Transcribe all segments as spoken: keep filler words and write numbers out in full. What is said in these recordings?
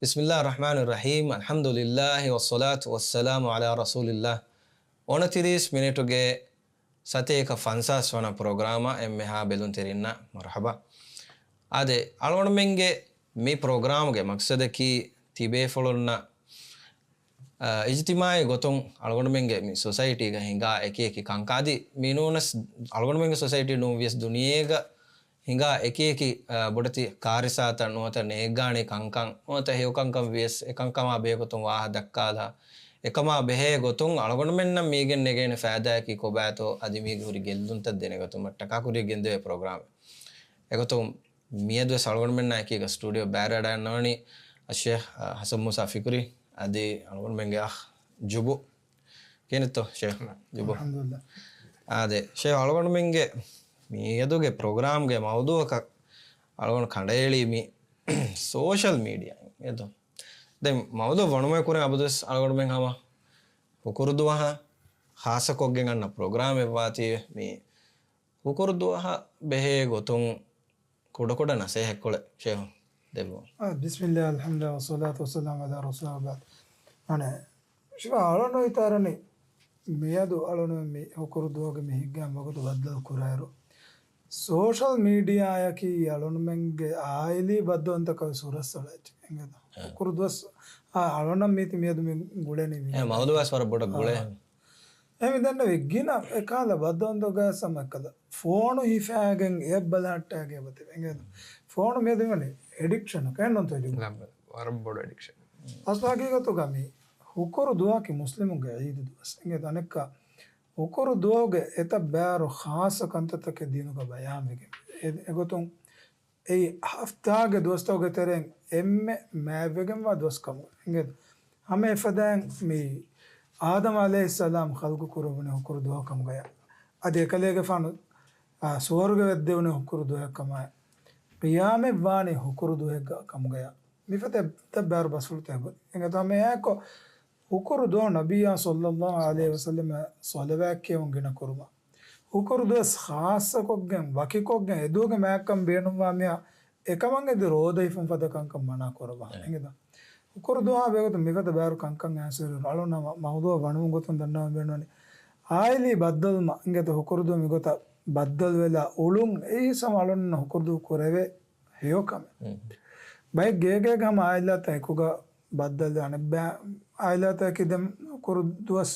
ބިސްމިއްލާހި ރަޙްމާނި ރަޙީމް. އަލްޙަމްދުލިއްލާހި ވައްޞަލާތު ވައްސަލާމު ޢަލާ ރަސޫލިއްލާހް. އޮނަތިރީސް މިނިޓުގެ ސަތޭކަ ފަންސާސް ވަނަ ޕްރޮގްރާމަށް އެންމެހާ ބެލުންތެރިންނަށް މަރުޙަބާ. އާދެ، އަޅުގަނޑުމެންގެ މި ޕްރޮގްރާމްގެ މަޤްޞަދަކީ ތިބޭފުޅުންނަށް، އާ، އިޖްތިމާޢީ ގޮތުން އަޅުގަނޑުމެންގެ މި ސޮސައިޓީގަ ހިނގާ އެކި އެކި ކަންކަން އަދި މި ނޫނަސް އަޅުގަނޑުމެންގެ ސޮސައިޓީ ނޫން ވިޔަސް ދުނިޔޭގަ ހިނގާ އެކި އެކި، އާ، ބޮޑެތި ކާރިސާތައް ނުވަތަ ނޭއްގާނީ ކަންކަން ނުވަތަ ހެޔޮކަންކަން ވިޔަސް އެކަންކަމާ ބެހޭގޮތުން ވާހަ ދައްކާލާ، އެކަމާ ބެހޭ ގޮތުން އަޅުގަނޑުމެންނަށް މީގެން ނެގޭނެ ފައިދާއަކީ ކޮބާތޯ އަދި މީގެ ހުރި ގެއްލުންތައް ދެނެގަތުމަށްޓަކާ ކުރިޔަށް ގެންދެވޭ ޕްރޮގްރާމެއް. އެގޮތުން މިއަދުވެސް އަޅުގަނޑުމެންނާ އެކީގަ ސްޓޫޑިއޯ ބައިވެރިވަޑައިގަންނަވަނީ އައްޝޭޚް، އާ، ޙަސަން މޫސާ ފިކުރީ އަދި އަޅުގަނޑުމެންގެ އަޚް ޖުބު. ކިހިނެއްތޯ ޝޭޚް ޖުބު؟ އަލްޙަމްދުލިއްލާހް. އާދެ، ޝޭޚް އަޅުގަނޑުމެންގެ މިއަދުގެ ޕްރޮގްރާމްގެ މައުޟޫޢަކަށް އަޅުގަނޑު ކަނޑައެޅީ މި ސޯޝަލް މީޑިއާ އެދޯ. ދެން މައުޟޫޢު ވަނުމުގެ ކުރިން އަބަދުވެސް އަޅުގަނޑުމެން ހަމަ ހުކުރު ދުވަހަށް ޚާއްޞަކޮށްގެން އަންނަ ޕްރޮގްރާމެއް ވާތީވެ މި ހުކުރު ދުވަހަށް ބެހޭ ގޮތުން ކުޑަކުޑަ ނަސޭހަތްކޮޅެއް ޝޭޚް ދެއްވުން. އާ، ބިސްމިއްލާހި، އަލްޙަމްދުލިއްލާހި، ވައްޞަލާތު ވައްސަލާމު ޢަލާ ރަސޫލިއްލާހި ވަބަޢްދު. އަނެއް، ޝިފާ އަޅުން އޮތްތާރަނީ މިއަދު އަޅުން މި ހުކުރު ދުވަހުގެ މި ހިނގާ ވަގުތު ބައްދަލު ކުރާއިރު، ސޯޝަލް މީޑިއާއަކީ އަޅުންމެންގެ އާއިލީ ބައްދަލުތަކަށް ވެސް ހުރަސްއަޅާ އެއްޗެއް އިނގޭތަ؟ އެ. ހުކުރު ދުވަސް، އާ، އަޅުންނަށް މީތި މިއަދު މި ގުޅެނީ މި އެ، މައުޟޫޢު ވެސް ވަރަށް ބޮޑަށް ގުޅޭ. އާ. އެ މި ދެންނެވި ގިނަ އެކާލަ ބައްދަލުތަކުގައި ސަމަ އެކަލަ ފޯނު ހިފާގެން އެއަށް ބަލާއްޓާގެ އެބަތިބެ އިނގޭތަ؟ ފޯނު މިއަދު މިވަނީ އެޑިކްޝަނަކަށް ނޫންތޯ ޖުބު؟ ވަރަށް ބޮޑު އެޑިކްޝަން. އަސްލު ހަގީގަތުގަ މި ހުކުރު ދުވަހަކީ މުސްލިމުންގެ ޢީދު ދުވަސް އިނގޭތަ؟ އަނެއްކާ ހުކުރު ދުވަހުގެ އެތައް ބާރު ޚާއްޞަ ކަންތައްތަކެއް ދީނުގަ ބަޔާންވެގެން. އެ، އެގޮތުން އެއީ ހަފްތާގެ ދުވަސްތަކުގެ ތެރެއިން އެންމެ މާތްވެގެންވާ ދުވަސް ކަމުގަ އިނގޭތަ؟ ހަމަ އެފަދައިން މި އާދަމް ޢަލައިހިއްސަލާމް ޚަލްޤު ކުރެވުނީ ހުކުރު ދުވަހު ކަމުގަޔާ. އަދި އެކަލޭގެފާނު، އާ، ސުވަރުގެ ވެއްދެވުނީ ހުކުރު ދުވަހެއް ކަމާއި، ޤިޔާމަތް ވާނީ ހުކުރު ދުވަހެއްގަ ކަމުގަޔާ. މިފަދަ އެތައް ބާރު ބަސްފުޅުތައް އެބަ އިނގޭތަ؟ ހަމަ އެއާއެކު ހުކުރު ދުވަހު ނަބިއްޔާ ޞައްލައްލާހު ޢަލައިހި ވަސައްލަމަ ޞަލަވާތް ކިޔެވުން ގިނަ ކުރުމަށް، ހުކުރު ދުވަސް ޚާއްޞަކޮށްގެން ވަކިކޮށްގެން އެދުވަހުގެ މާތްކަން ބޭނުންވާ މިއަށް އެކަމަށް އެދި ރޯދަ ހިފުން ފަދަ ކަންކަން މަނާ ކުރައްވާ އެ. އިނގޭތަ؟ ހުކުރު ދުވަހާ ބެހޭގޮތުން މިފަދަ ބާރު ކަންކަން އައިސް އަޅުން ހަމަ މައުޟޫޢަށް ވަނުމުގެ ގޮތުން ދަންނަވަން ބޭނުންވަނީ އާއިލީ ބައްދަލުވުމަށް އިނގޭތަ؟ ހުކުރު ދުވަހު މިގޮތަށް ބައްދަލުވެލާ އުޅުން އެއީ ހަމަ އަޅުންނަށް ހުކުރު ދުވަހު ކުރެވޭ ހެޔޮ ކަމެއް. މް. ބައެއް ގޭގޭގަ ހަމަ އާއިލާތައް އެކުގަ ބައްދަލު އަނެއްބައި އާއިލާތަކީ ދެން ކުރު ދުވަސް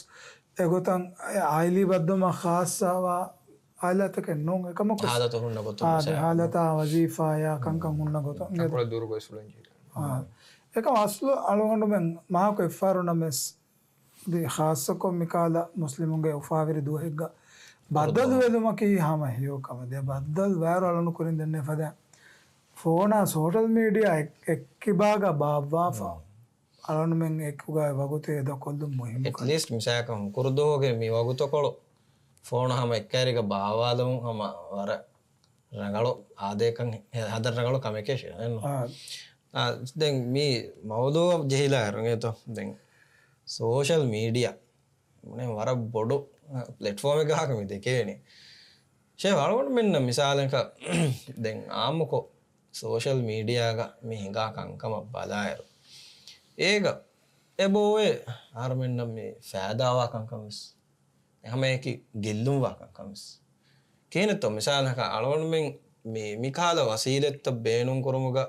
އެގޮތަށް އެ އާއިލީ ބައްދަލުވުމަށް ޚާއްޞަވާ އާއިލާތަކެއް ނޫން. އެކަމަކު ހާލަތު ހުންނަ ގޮތުން އާ، މިސާލަކަށް. ހާލަތާ ވަޒީފާޔާ ކަންކަން ހުންނަ ގޮތުން. ތަންކޮޅެއް ދުރުގައި ސުޅެންޖެހޭ. އާ. އެކަމް އަސްލު އަޅުގަނޑުމެން މާކު އެއްފަހަރު ނަމަވެސް ދި ޚާއްޞަކޮށް މިކާލަ މުސްލިމުންގެ އުފާވެރި ދުވަހެއްގަ ބައްދަލުވެލުމަކީ ހަމަ ހެޔޮ ކަމެއް. ދެ ބައްދަލު ވާއިރު އަޅުން ކުރިން ދެންނެވި ފަދަ ފޯނާ ސޯޝަލް މީޑިއާ އެއް-، އެއްކިބާގަ ބާއްވާފަ. އަޅުންމެން އެކުގައި ވަގުތެއް އެދަކޮށްލުން މުހިއްމު ކަމެއް. އެޓްލީސްޓް މިސާލަކަށް ހުކުރު ދުވަހުގެ މި ވަގުތުކޮޅު ފޯނު ހަމަ އެއްކައިރީގަ ބާއްވާލުމުން ހަމަ ވަރަށް ރަނގަޅު އާދޭކަން ހަދަން ރަނގަޅު ކަމެކޭ ޝޭޚް. އާ. އާ، ދެން މި މައުޟޫޢަށް ޖެހިލާއިރު އިނގޭތޯ؟ ދެން ސޯޝަލް މީޑިއާ މުޅިން ވަރަށް ބޮޑު ޕްލެޓްފޯމެއްގަ ހާކަ މި ދެކެވެނީ. ޝޭޚް އަޅުގަނޑުމެންނަށް މިސާލަކަށް ދެން އާއްމުކޮށް ސޯޝަލް މީޑިއާގަ މި ހިނގާ ކަންކަމަށް ބަލާއިރު، އޭގަ އެބައޮވޭ އަހަރުމެންނަށް މި ފައިދާވާ ކަންކަން ވެސް، އެހަމައެކި ގެއްލުންވާ ކަންކަން ވެސް. ކިހިނެއްތޯ މިސާލަކަށް އަޅުގަނޑުމެން މި، މިކަހަލަ ވަސީލަތްތައް ބޭނުންކުރުމުގަ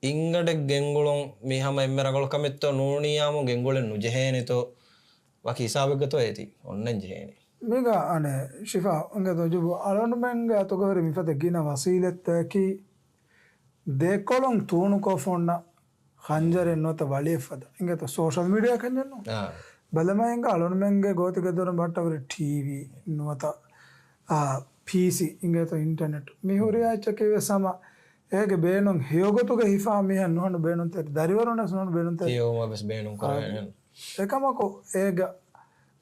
އިންގަނޑެއް ގެންގުޅުން މި ހަމަ އެންމެ ރަނގަޅު ކަމެއްތޯ ނޫނީ އާއްމު ގެންގުޅެން ނުޖެހޭނެތޯ ވަކި ހިސާބެއްގަތޯ އޭތި އޮންނަން ޖެހޭނެ. މީގަ އަނެއް ޝިފާ އިނގޭތޯ ޖުބު އަޅުގަނޑުމެންގެ އަތުގަ ހުރި މިފަދަ ގިނަ ވަސީލަތްތަކަކީ ދެކޮޅުން ތޫނުކޮށް ފޮންނަ ޚަންޖަރެއް ނުވަތަ ވަޅިއެއް ފަދަ. އިނގޭތޯ ސޯޝަލް މީޑިއާ ކަންޏެއް ނޫން. އާ. ބަލަމާ އިނގޭ އަޅުންމެންގެ ގޯތިގެ ދޮރުން ބައްޓަވަރި ޓީވީ ނުވަތަ، އާ، ޕީސީ އިނގޭތޯ އިންޓަނެޓް. މި ހުރިހާ އެއްޗަކީ ވެސް ހަމަ އޭގެ ބޭނުން ހެޔޮގޮތުގަ ހިފާ މީހަށް ނުހަނު ބޭނުންތެރި، ދަރިވަރުން ވެސް ނުހަނު ބޭނުންތެރި. ތިޔަވުމަށް ވެސް ބޭނުން ކުރެވޭނެ. އާ، އެކަމަކު އޭގަ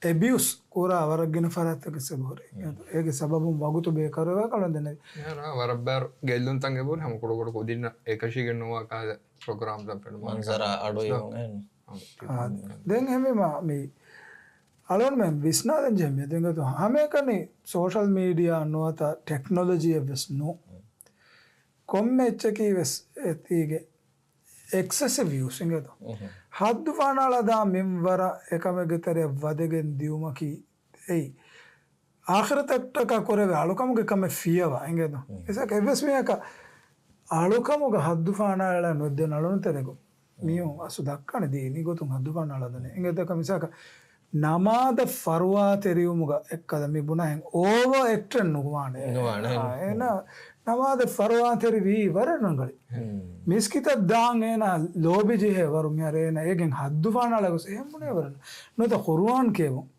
އެބިއުސް ކުރާ ވަރަށް ގިނަ ފަރާތްތަކެއް ސެބަހުރި. މް. އޭގެ ސަބަބުން ވަގުތު ބޭކަރުވެވާ ކަޅުން ދެންނެވި. އެހެން ވަރަށް ބާރު ގެއްލުންތައް އެބަހުރި ހަމަ ކުޑަކުޑަ ކުދިންނަށް އެކަށީގެން ނުވާ ކަހަލަ ޕްރޮގްރާމްތައް ފެނުމާ. މަންޒަރާ އަޑު އިވުން އެހެން. އާ، ދެން އެހެންވީމަ މި އަޅުންމެން ވިސްނާލަން ޖެހޭ މި ދެން ގަތު ހަމައެކަނި ސޯޝަލް މީޑިއާ ނުވަތަ ޓެކްނޮލޮޖީއެއް ވެސް ނޫން. ކޮންމެ އެއްޗަކީ ވެސް އެތީގެ އެކްސެސިވް ޔޫސް އިނގޭތޯ. ހައްދު ފަނާޅަދާ މިންވަރަށް އެކަމެއްގެ ތެރެއަށް ވަދެގެން ދިއުމަކީ އެއީ އާޚިރަތަކަށްޓަކާ ކުރެވޭ އަޅުކަމުގެ ކަމެއް ފިޔަވާ އިނގޭތޯ. މިސާލަކަށް އެއްވެސް މީހަކަށް އަޅުކަމުގަ ހައްދު ފަނާޅައިން ނުދެން އަޅުނު ތެރެގޮ މީހުން އަސްލު ދައްކާނެ ދީނީ ގޮތުން ހައްދު ފަނާޅަދަނީ. އިނގޭތޯ މިސާލަކަށް ނަމާދަށް ފަރުވާތެރިވުމުގަ އެއްކަލަ މި ބުނާހެން އޯވަރ އެކްޓެއް ނުވާނެ. ނުވާނެ. އާ، އޭނާ ނަމާދަށް ފަރުވާތެރިވީ ވަރަށް ރަނގަޅި. މިސްކިތަށް ދާން އޭނާ ލޯބި ޖެހޭ ވަރު މިހާރު އޭނާ އޭގެން ހައްދު ފަނާޅަ ގޮސް އެހެން ބުނޭ ވަރަށް. ނުވަތަ ޤުރުއާން ކިޔެވުން.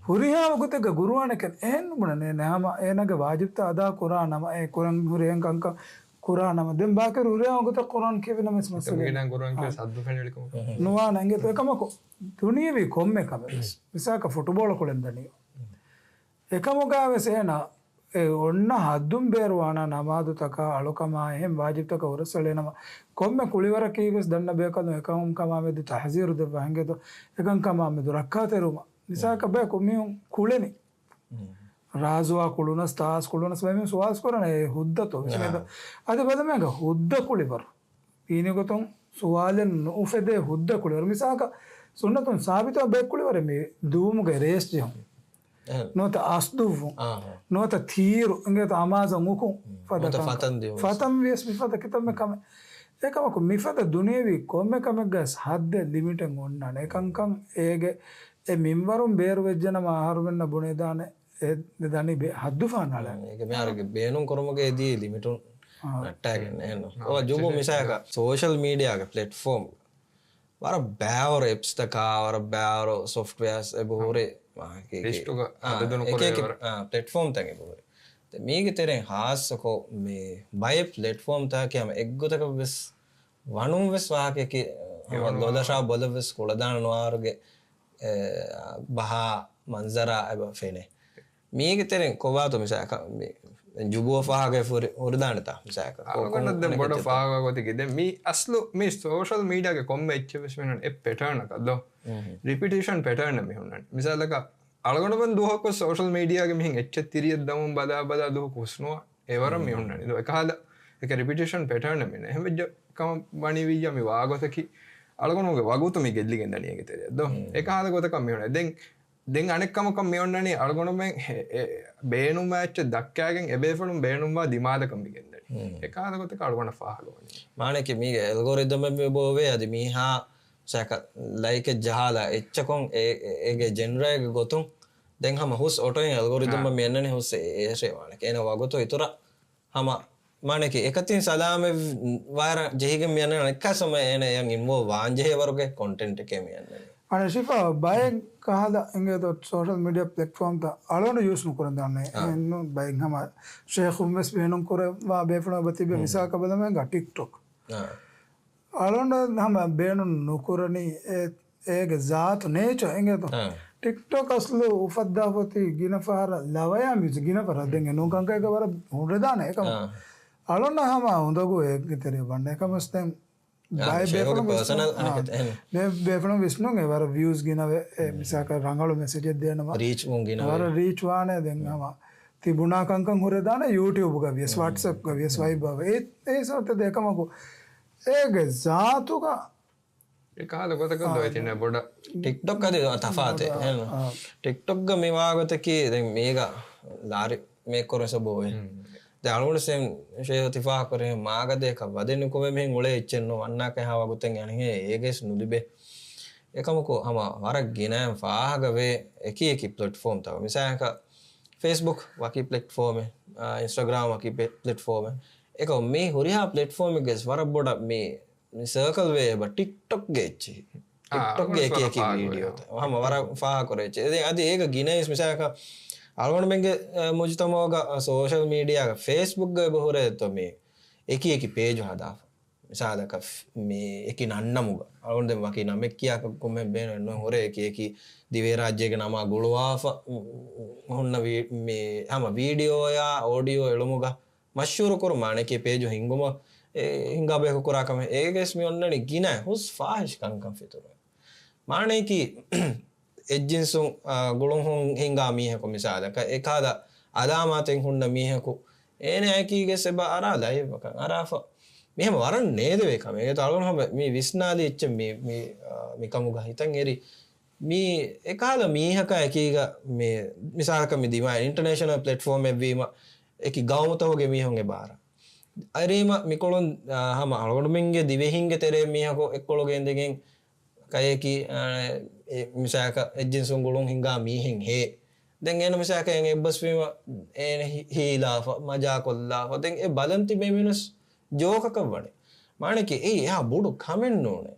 ހުރިހާ ގޮތެއްގަ ޤުރުއާނެކެން އެހެން ނުބުނަން އޭނާ ހަމަ އޭނާގެ ވާޖިބްތައް އަދާ ކުރާ ނަމަ، އެ ކުރަން ހުރިހެން ކަންކަން ކުރާ ނަމަ. ދެން ބާކި ހުރިހާ ގޮތަށް ޤުރުއާން ކިޔެވި ނަމަވެސް މައްސަލައެއް ނުވާނެ. އިނގޭތޯ އެކަމަކު ދުނިޔެވީ ކޮންމެ ކަމެއް ވެސް. މިސާލަކަށް ފުޓުބޯޅަ ކުޅެން ދަނީ. އެކަމުގައި ވެސް އޭނާ އެ އޮންނަ ހައްދުން ބޭރުވާނަ ނަމާދުތަކާ އަޅުކަމާ އެހެން ވާޖިބްތަކަށް ހުރަސްއަޅޭ ނަމަ، ކޮންމެ ކުޅިވަރަކީ ވެސް ދަންނަ ބޭކަލުން އެކަމު ކަމާ މެދު ތަޙްޒީރު ދެއްވާ އިނގޭތޯ. އެކަން ކަމާ މެދު ރައްކާތެރިވުމަށް. މިސާލަކަށް ބަޔަކު މީހުން ކުޅެނީ. ރާޒުއާ ކުޅުނަސް، ތާސް ކުޅުނަސް ބައެއް މީހުން ސުވާލު ކުރަނީ އެ ހުއްދަތޯ ވެސް އާ. މެދު. އަދި ބަލަމޭގަ ހުއްދަ ކުޅިވަރު. ދީނީ ގޮތުން ސުވާލެއް ނުއުފެދޭ ހުއްދަ ކުޅިވަރު. މިސާލަކަށް ސުންނަތުން ސާބިތު ބައެއް ކުޅިވަރެއް މި ދުވުމުގެ ރޭސް ޖެހުން. އެހެން. ނުވަތަ އަސް ދުއްވުން. އާ. ނުވަތަ ތީރު އިނގޭތޯ އަމާޒަށް އުކުން ފަދަ ނުވަތަ ކަންކަން. ފަތަން ދިއުން. ފަތަން ވިޔަސް މިފަދަ ކިތަންމެ ކަމެއް. އެކަމަކު މިފަދަ ދުނިޔެވީ ކޮންމެ ކަމެއްގަސް ހައްދެއް ލިމިޓެއް އޮންނާނެ. އެކަންކަން އޭގެ އެ މިންވަރުން ބޭރުވެއްޖެނަމަ އަހަރުމެންނަށް ބުނެދާނެ އެ ދަނީ ބެ-، ހައްދު ފަނާޅަ. އޭގެ މިހާރުގެ ބޭނުން ކުރުމުގެ ދީ ލިމިޓުން އާ. ނައްޓާގެން އެހެން. އާ. އޯ ޖުބޫ މިސާލަކަށް ސޯޝަލް މީޑިއާގެ ޕްލެޓްފޯމް ވަރަށް ބާވަރު އެޕްސްތަކާ، ވަރަށް ބާވަރު ސޮފްޓްވެއާސް އެބަހުރި ލިސްޓުގަ އާ، އަދަދުނުކުރެވޭ އެކި ވަރަށް. އާ، ޕްލެޓްފޯމްތައް އެބަހުރި. ދެ މީގެ ތެރެއިން ހާއްސަކޮށް މި ބައެއް ޕްލެޓްފޯމްތަކަކީ ހަމަ އެއްގޮތަކަށް ވެސް ވަނުން ވެސް ވާހަކައަކީ ހަމަ ލޮލަށާ ބޮލަށް ވެސް ކުޅަދާނަ ނުވާވަރުގެ، އެ، ބަހާ މަންޒަރާ އެބަ ފެނޭ. މީގެ ތެރެއިން ކޮބާތޯ މިސާލަކަށް މި ޖުބޫއަށް ފާހަގަ ހުރި-، ހުރިދާނެތާ މިސާލަކަށް؟ އަޅުގަނޑަށް ދެން ބޮޑަށް ފާހަގަ ގޮތެއް ދެން މި އަސްލު މި ސޯޝަލް މީޑިއާގެ ކޮންމެ އެއްޗެއް ވެސް މިހުންނަން އެއް ޕެޓާނަކަށް ދޯ. ރިޕިޓިޝަން ޕެޓާން މި ހުންނަން. މިސާލަކަށް އަޅުގަނޑުމެން ދުވަހަކު ސޯޝަލް މީޑިއާގެ މިހެން އެއްޗެއް ތިރިއެއް ދަމުން ބަލާ ބަލާ ދުވަހަކު ހުސްނުވާ އެވަރަށް މި ހުންނަނީ. އެކަހަލަ އެކަ ރިޕިޓިޝަން ޕެޓާން މި ނެ. އެހެންވެއްޖެ ކަމަށް ވަނީވިއްޔާ މި ވާގޮތަކީ އަޅުގަނޑުގެ ވަގުތު މި ގެއްލިގެން ދަނީ އޭގެ ތެރެއަށް ދޯ. އެކަހަލަ ގޮތަކަށް މި ހުންނަނީ. ދެން ދެން އަނެއް ކަމަކަށް މި އޮންނަނީ އަޅުގަނޑުމެން އެ، އެ، ބޭނުމާ އެއްޗެއް ދައްކާގެން އެ ބޭފުޅުން ބޭނުންވާ ދިމާލަކަށް މި ގެންދަނީ. އެކަހަލަ ގޮތަކަށް އަޅުގަނޑަށް ފާހަގަވަނީ. މާނައަކީ މީގެ އެލްގޯރިދަމެއް މި ބޯވޭ އަދި މީހާ ސަކަ ލައިކެއް ޖަހާލާ އެއްޗަކުން އެ، އެ، އޭގެ ޖެންރާގެ ގޮތުން ދެން ހަމަ ހުސް އޮޓޯއިން އެލްގޯރިދަމަށް މި އަންނަނީ ހުސް އެ، އޭށޭ ވާނެ. އޭނަ ވަގުތު އިތުރަށް ހަމަ މާނައަކީ އެކަތިން ސަލާމަތް ވާއިރަށް ޖެހިގެން މި އަންނަނީ އެއްކާ ސަމަ އޭނަ އެޔަށް އިންވޯލްވް ވާން ޖެހޭ ވަރުގެ ކޮންޓެންޓެކޭ މި އަންނަނީ. އަނެ ޝިފާ ބައެއް ކަހަލަ އިނގޭތޯ ސޯޝަލް މީޑިއާ ޕްލެޓްފޯމްތައް އަޅުގަނޑު ޔޫސް ނުކުރަން ދާނެ. އާ. އެހެންނު ބައެއް ހަމަ ޝޭޚުން ވެސް ބޭނުން ކުރެވާ ބޭފުޅުން އެބަ ތިބޭ މިސާލަކަށް ބަލަމޭގަ ޓިކްޓޮކް. އާ. އަޅުގަނޑު ހަމަ ބޭނުން ނުކުރަނީ އެ އޭގެ ޒާތު ނޭޗަ އިނގޭތޯ. އާ. ޓިކްޓޮކް އަސްލު އުފައްދާފަތި ގިނަ ފަހަރަށް ލަވަޔާ މިއުޒިކް ގިނަ ފަހަރަށް ދެން އެ ނޫން ކަންކައިގަ ވަރަށް ހުރެދާނެ އެކަމަ. އާ. އަޅުންނަށް ހަމަ އުނދަގޫ އޭގެ ތެރެއަށް ވަންނަ އެކަމަސް ދެން އާ، ބައެއް ޝޭހުގެ ބޭފުޅުން ވިސްނުން، ޕާސަނަލް އާ، އަނެކެތެ އެހެން. ބޭ-، ބޭފުޅުން ވިސްނުން އެ ވަރަށް ވިއުސް ގިނަވެ އެ މިސާކަށް ރަނގަޅު މެސެޖެއް ދޭނަމަ. ރީޗް ވުން ގިނަވެ. ވަރަށް ރީޗް ވާނެ ދެން ހަމަ ތި ބުނާ ކަންކަން ހުރެދާނެ ޔޫޓިއުބްގަ ވިޔަސް، ވަޓްސްއެޕްގަ ވިޔަސް ވައިބާވެ. އެ، އެ ސަބަބުތައް އެކަމަކު އޭގެ ޒާތުގަ އެކަހަލަ ގޮތަކަށް ދޯ އެތިންނަ ބޮޑަށް. ޓިކްޓޮކް އަދި ތަފާތެއް. އާ. ޓިކްޓޮކްގަ މިވާގޮތަކީ ދެން މީގަ ލާރި މޭކްކުރުން ސަބަބު އޮވޭ. ދެން އަޅުގަނޑު ސެމް ޝޭހު ތިފާ ކުރޭ މާގަދޭކަށް ވަދެ ނުކުމެ މިހެން އުޅޭ އެއްޗެއް ނޫން އަންނާކަށް ހާ ވަގުތެއް އަނެހޭ އޭގެސް ނުލިބޭ. އެކަމަކު ހަމަ ވަރަށް ގިނައިން ފާހަގަވޭ އެކި އެކި ޕްލެޓްފޯމްތަކަށް. މިސާލަކަށް ފޭސްބުކް ވަކި ޕްލެޓްފޯމެއް، އާ، އިންސްޓަގްރާމް ވަކި ޕްލެޓްފޯމެއް. އެކަމަ މި ހުރިހާ ޕްލެޓްފޯމެއްގެސް ވަރަށް ބޮޑަށް މި މި ސަރކަލް ވޭ އެބަ ޓިކްޓޮކްގެ އެއްޗިހި. އާ، ޓިކްޓޮކްގެ އެކި އެކި ވީޑިއޯތައް. ހަމަ ވަރަށް ފާހަގަކުރެވޭ އެއްޗެއް. އަދި އޭގަ ގިނައިސް މިސާލަކަށް އަޅުގަނޑުމެންގެ، އަ، މުޖުތަމައުގަ، އަ، ސޯޝަލް މީޑިއާގަ ފޭސްބުކްގަ އެބަ ހުރޭ އެއްތޯ މި އެކި އެކި ޕޭޖު ހަދާފަ. މިސާލަކަށް މި އެކި ނަންނަމުގަ. އަޅުގަނޑު ދެން ވަކި ނަމެއް ކިޔާކަށް ކޮމެންޓް ބޭނުން ހުރޭ އެކި އެކި ދިވެހިރާއްޖޭގެ ނަމާ ގުޅުވާފަ، ހުންނަ ވީ-، މި ހަމަ ވީޑިއޯއާ އޯޑިއޯ އެޅުމުގަ މަޝްހޫރު ކުރުން މާނައަކީ ޕޭޖު ހިންގުމަށް އެ ހިންގާ ބަޔަކު ކުރާ ކަމެއް. އޭގެސް މި އޮންނަނީ ގިނަ ހުސް ފާހިޝް ކަންކަން ފިތުރުވެ. މާނައަކީ އެއްޖިންސުން، އާ، ގުޅުން ހިންގާ މީހަކު މިސާލަކަށް އެކާލަ އަލާމާތެއް ހުންނަ މީހަކު އޭނައަކީގެސް އެބަ އަރާ ލައިވްއަކަށް އަރާފަ. މިހަމަ ވަރަށް ނޭދެވޭ ކަމެއް. އޭތޯ އަޅުގަނޑު ހަމަ މި ވިސްނާލީ އެއްޗެއް މި، މި، އާ، މި ކަމުގަ ހިތަށް އެރި. މި އެކަހަލަ މީހަކާ އެކީގަ މި މިސާލަކަށް މި ދިމާ އިންޓަރނޭޝަނަލް ޕްލެޓްފޯމެއް ވީމަ، އެކި ގައުމުތަކުގެ މީހުން އެބަ އަރާ. އަރީމަ މިކޮޅުން، އާ، ހަމަ އަޅުގަނޑުމެންގެ ދިވެހިންގެ ތެރޭ މީހަކު އެއްކޮޅުގަ އިނދެގެން ކައެކި، އާ، އެ މިސާލަކަށް އެއްޖިންސުން ގުޅުން ހިނގާ މީހެއް ހޭ. ދެން އޭނަ މިސާލަކަށް އެއްބަސްވީމަ އޭނަ ހި-، ހީލާފަ، މަޖާކޮށްލާފަ. ދެން އެ ބަލަން ތިބޭ މީނަސް ޖޯކަކަށް ވަނީ. މާނައަކީ އެއީ އެހާ ބޮޑު ކަމެއް ނޫނޭ.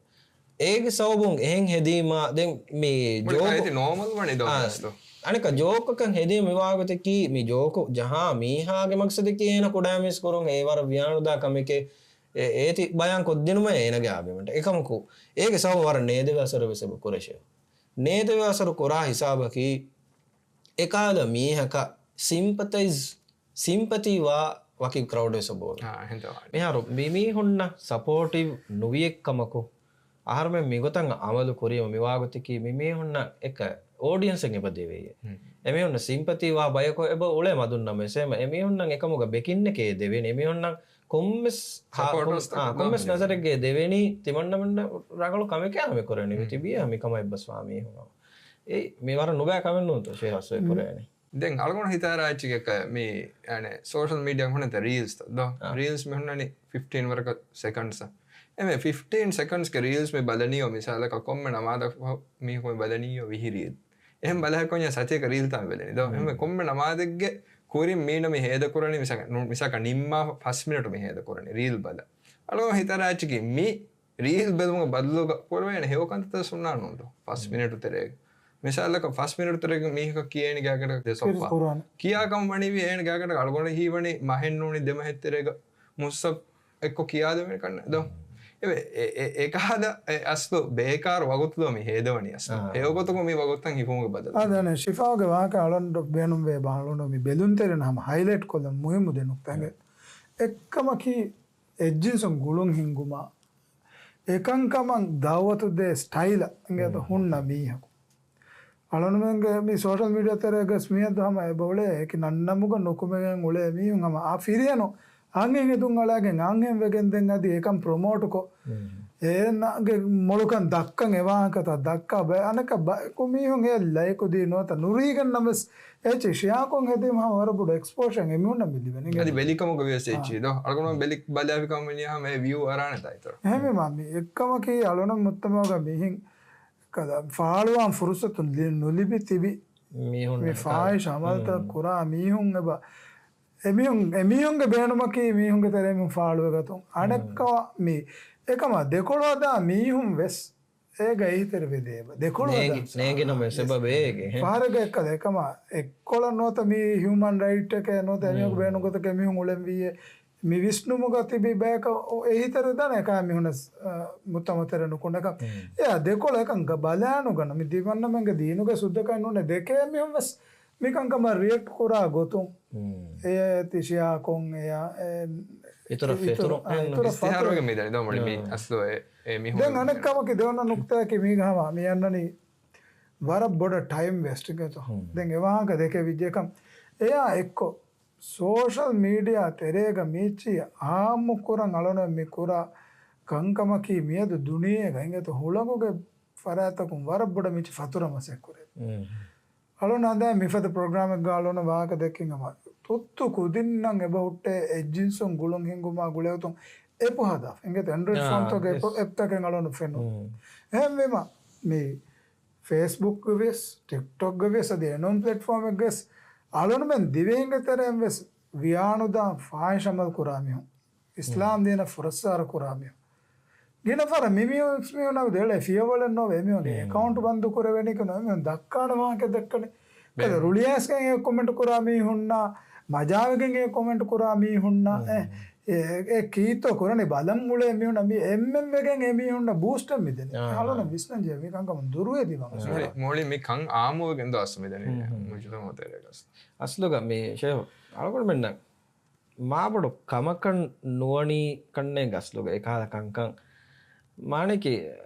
އޭގެ ސަބަބުން އެހެން ހެދީމާ ދެން މި މުޅި ޖޯކު-، ކައިތި ނޯމަލް ވަނީ ދޯ އާ، މިސްތު. އަނެކަ ޖޯކަކަށް ހެދީމަ މިވާގޮތަކީ މި ޖޯކު ޖަހާ މީހާގެ މަގްސަދަކީ އޭނަ ކުޑައިމީސް ކުރުން އެ ވަރަށް ވިޔާނުދާ ކަމެކޭ. އެ-، އޭތި ބަޔާން ކޮށްދިނުމަށް އޭނަގެ އާބިމަންޓަ. އެކަމަކު އޭގެ ސަބަބު ވަރަށް ނޭދެވޭ އަސަރު ވެސް އެބަ ކުރެށެވެ. ނޭދެވޭ އަސަރު ކުރާ ހިސާބަކީ އެކަހަލަ މީހަކަށް ސިމްޕަތައިޒް، ސިމްޕަތީ ވާ ވަކި ކްރައުޑް ވެސް އެބައޮވޭ. އާ، އެހެންތަ ވާނެ. މިހާރު މި މީހުންނަށް ސަޕޯޓިވް ނުވިއެއްކަމަކު، އަހަރުމެން މިގޮތަށް އަމަލު ކުރީމަ މިވާގޮތަކީ މި މީހުންނަށް އެކަ އޯޑިއެންސެއް އެބަ ދެވެޔޭ. ހުން. އެމީހުންނަށް ސިމްޕަތީ ވާ ބަޔަކު އެބަ އުޅޭ މަދުން ނަމަވެސް، އެމީހުންނަށް އެކަމުގަ ބެކިންނެކޭ ދެވެނީ. އެމީހުންނަށް ކޮންމެސް ހާ-، ސަޕޯޓަރސް ކޮން-، އާ، ތަކެއް ކޮންމެސް ދޯ ނަޒަރެއްގެ ދެވެނީ ތިމަންނަމަންނަ ރަނގަޅު ކަމެކޭ ހަމަ ކުރަނީ. މި ހުން. ތިބީ މިކަމަށް އެއްބަސްވާ މީހުން ހަމަ. އެ މި ވަރަށް ނުބައި ކަމެއް ނޫންތޯ ޝޭހް އަސްލު ކުރެވެނީ. ދެން އަޅުގަނޑު ހިތާރާ އެއްޗެއް މި، އަނެ، ސޯޝަލް މީޑިއާ ހުންނަ ރީލްސް ތަ ދޯ؟ އާ. ރީލްސް މި ހުންނަނީ ފިފްޓީން ވަރަކަށް ސެކަންޑްސް. އެމެ ފިފްޓީން ސެކަންޑްސްގެ ރީލްސް މި ބަލަނީ މިސާލަކަށް ކޮންމެ ނަމާދަށް މީހަކު މި ބަލަނީ ވިހި ރީލް. އެހެން ބަލަހަކޮންޏާ ސަތޭކަ ރީލް ތާ މި ބަލަނީ ދޯ؟ ހުން. އެމެ ކޮންމެ ނަމާދެއްގެ ކުރިން މީނަ މި ހޭދަ ކުރަނީ މިސާ-، ނު-، މިސާކަށް ނިންމާ ފަސް މިނެޓު މި ހޭދަ ކުރަނީ ރީލް ބަލަ. އަޅުގަނޑު ހިތާރާ އެއްޗަކީ މި ރީލް ބެލުމުގެ ބަދަލުގަ ކުރެވޭނެ ހެޔޮ ކަންތައްތައް ސުންނާނު ދޯ؟ ފަސް މިނެޓު ތެރޭގަ. މިސާލަކަށް ފަސް މިނެޓު ތެރޭގަ މީހަކަށް ކިޔޭނީ ގާގަޑަ ދެ ސޮއްފާ. ކިޔާ ކަމަށް ވަނީވީ އޭނަ ގާގަޑަ އަޅުގަނޑަށް ހީވަނީ މަހެއް ނޫނީ ދެ މަހެއް ތެރޭގަ މުއްސަ އެއްކޮށް ކިޔާދެވޭނެ ކަންނެ ދޯ؟ އެވެ، އެ، އެ، އެކަހަލަ އެ އަސްލު ބޭކާރު ވަގުތު ދޯ މި ހޭދަވަނީ އަސްލު. އާ. ހެޔޮ ގޮތަކުން މި ވަގުތަށް ހިފުމުގެ ބަދަލު. އާ، ދާނެ، ޝިފާގެ ވާހަކަ އަޅަނޑު ބޭނުންވޭ ބާޅުން މި ބެލުންތެރިން ހަމަ ހައިލައިޓް ކޮށްލަން މުހިއްމު ދެން ނުކްތާގެ. އެއްކަމަކީ، އެއްޖިންސުން ގުޅުން ހިންގުމާ، އެކަންކަމަށް ދައުވަތު ދޭ ސްޓައިލަށް އިނގޭތޯ ހުންނަ މީހަކު. އަޅުންމެންގެ މި ސޯޝަލް މީޑިއާ ތެރޭގަސް މިއަދު ހަމަ އެބައުޅޭ އެކި ނަންނަމުގަ ނުކުމެގެން އުޅޭ މީހުން ހަމަ އާ ފިރިހެނު އަންހެން ހެދުން އަޅާގެން އަންހެން ވެގެން ދެން އަދި އެކަން ޕްރޮމޯޓުކޮށް، އޭނާގެ މޮޅުކަން ދައްކަން އެވާހަކަތައް ދައްކާ ބަ-، އަނެކަ ބަޔަކު މީހުން އެ ލައިކު ދީ ނުވަތަ ނުރީގެން ނަމަވެސް އެއްޗެއް ޝެއާކޮށް ހެދީމަ ހަމަ ވަރަށް ބޮޑު އެކްސްޕޯޝަރެއް އެމީހުންނަށް މި ލިބެނީ. އަދި ބެލިކަމުގަ ވިޔަސް އާ. އެއްޗި ދޯ. އަޅުގަނޑު ބެލި ބަލާފި ކަމަށް ވަނީ ހަމަ އެ ވިއު އަރާނެ ދާއިތުރަށް. އެހެންވީމަ މި އެއްކަމަކީ އަޅުނަށް މުއްތަމައުގަ މިހިން ކަލަ ފާޅުވާން ފުރުސަތު ލި-، ނުލިބި ތިބި މީހުން މި ފާހިޝް އަމަލްތައް ކުރާ މީހުން އެބަ އެމީހުން، އެމީހުންގެ ބޭނުމަކީ މީހުންގެ ތެރެއިން ފާޅުވެގަތުން. އަނެއްކަމަށް މި އެކަމަށް ދެކޮޅު ހަދާ މީހުން ވެސް އޭގަ އެހީތެރިވެ ދޭ އެބަ. ދެކޮޅު ނޭނގި-، ހަދާ ނޭނގި ނަމަވެސް އެބަ ވޭގެ. ފަހަރެއްގަ އެއްކަލަ އެކަމަށް އެއްކޮޅަށް ނުވަތަ މީ ހިއުމަން ރައިޓް އެކޭ ނުވަތަ އެމީހަކު ބޭނުން ގޮތަކަށް އެމީހުން އުޅެންވީއޭ. މި ވިސްނުމުގަ ތިބި ބަޔަކަށް އެހީތެރި ދާނެ އެކާ މީހުނަސް، އަ، މުއްތަމަތެރެ ނުކުނޑަކަށް. އެއާ ދެކޮޅަށް އެކަން ގަ-، ބަލާނުގަން މި ދިމަންނަމެންގެ ދީނުގެ ސުއްދަކަށް ނޫނެ ދެކޭ މީހުން ވެސް މިކަންކަމަށް ރިއެކްޓް ކުރާ ގޮތުން. އެ ތި ޝެއާކޮށް އެޔާ، އެ، އިތުރަށް އިތުރަށް، ފެތުރު-، އެ، އިތުރަށް އިސްތިހާރުވެގެން މިދަނީ ދޯ މުޅި މި އަސްލު އެ، އެ މި ދެން ހުރި އަނެއް ކަމަކީ ދެވަނަ ނުކްތާއަކީ މީގަ ހަމަ މި އަންނަނީ ވަރަށް ބޮޑަށް ޓައިމް ވޭސްޓް ގެތޯ. ދެން އެ ވާހަކަ ދެކެވިއްޖެކަން. އެޔާ އެއްކޮށް ސޯޝަލް މީޑިއާ ތެރޭގަ މީޗީ އާއްމު ކުރަން އަޅުނަށް މި ކުރާ ކަންކަމަކީ މިއަދު ދުނިޔޭގަ އިނގޭތޯ ހުޅަނގުގެ ފަރާތަކުން ވަރަށް ބޮޑަށް މިޗި ފަތުރަ މަސައްކަތް ކުރޭ. އަޅުން ހަދާ މިފަދަ ޕްރޮގްރާމެއްގަ އަޅުން ވާހަކަ ދެއްކިން ހަމަ ތުއްތު ކުދިންނަށް އެބަ ހުއްޓޭ އެއްޖިންސުން ގުޅުން ހިންގުމާ ގުޅޭގޮތުން އެޕު ހަދާފަ. އިނގޭތޯ އެންޑްރޮއިޑް އާ، ފޯންތަކުގެ އެޕް، އެޕްތަކެއް އަޅުން ފެނުން. އެހެންވީމަ މި ފޭސްބުކްގަ ވިޔަސް، ޓިކްޓޮކްގަ ވިޔަސް، އަދި އެނޫން ޕްލެޓްފޯމެއްގަ ވިޔަސް އަޅުންމެން ދިވެހިންގެ ތެރެއިން ވެސް ވިޔާނުދާ ފާހިޝް އަމަލު ކުރާ މީހުން، އިސްލާމް ދީނަށް ފުރައްސާރަ ކުރާ މީހުން. ގިނަ ފަހަރަށް މި މީހުން އެޅޭ ފިޔަވަޅެއް ނޯވެ އެމީހުންގެ އެކައުންޓް ބަންދު ކުރެވެނީ ކި ނޯ އެމީހުން ދައްކާނެ ވާހަކަ ދައްކަނީ. ކަލަ ރުޅިއައިސްގެން އެ ކޮމެންޓް ކުރާ މީހުންނާ، މަޖާވެގެން އެ ކޮމެންޓް ކުރާ މީހުންނާ، އެ، އެ، އެ ކީއްތޯ ކުރަނީ ބަލަން އުޅޭ މީހުންނަށް މި އެންމެން ވެގެން އެ މީހުންނަށް ބޫސްޓެއް މިދެނީ. އާ. އަޅުނަށް ވިސްނަން ޖެހޭ މި ކަންކަމުން ދުރުވެދި ވަން. މުޅި، މުޅި މި ކަން އާއްމުވެގެން ދޯ އަސްލު މިދެނީ މުޖުތަމަޢު ތެރޭގަސް. އަސްލުގަ މި ޝޭހު އަޅުގަނޑުމެންނަށް މާބޮޑު ކަމަކަށް ނުވަނީ ކަންނޭނގެ އަސްލުގަ އެކަހަލަ ކަންކަން މާނައަކީ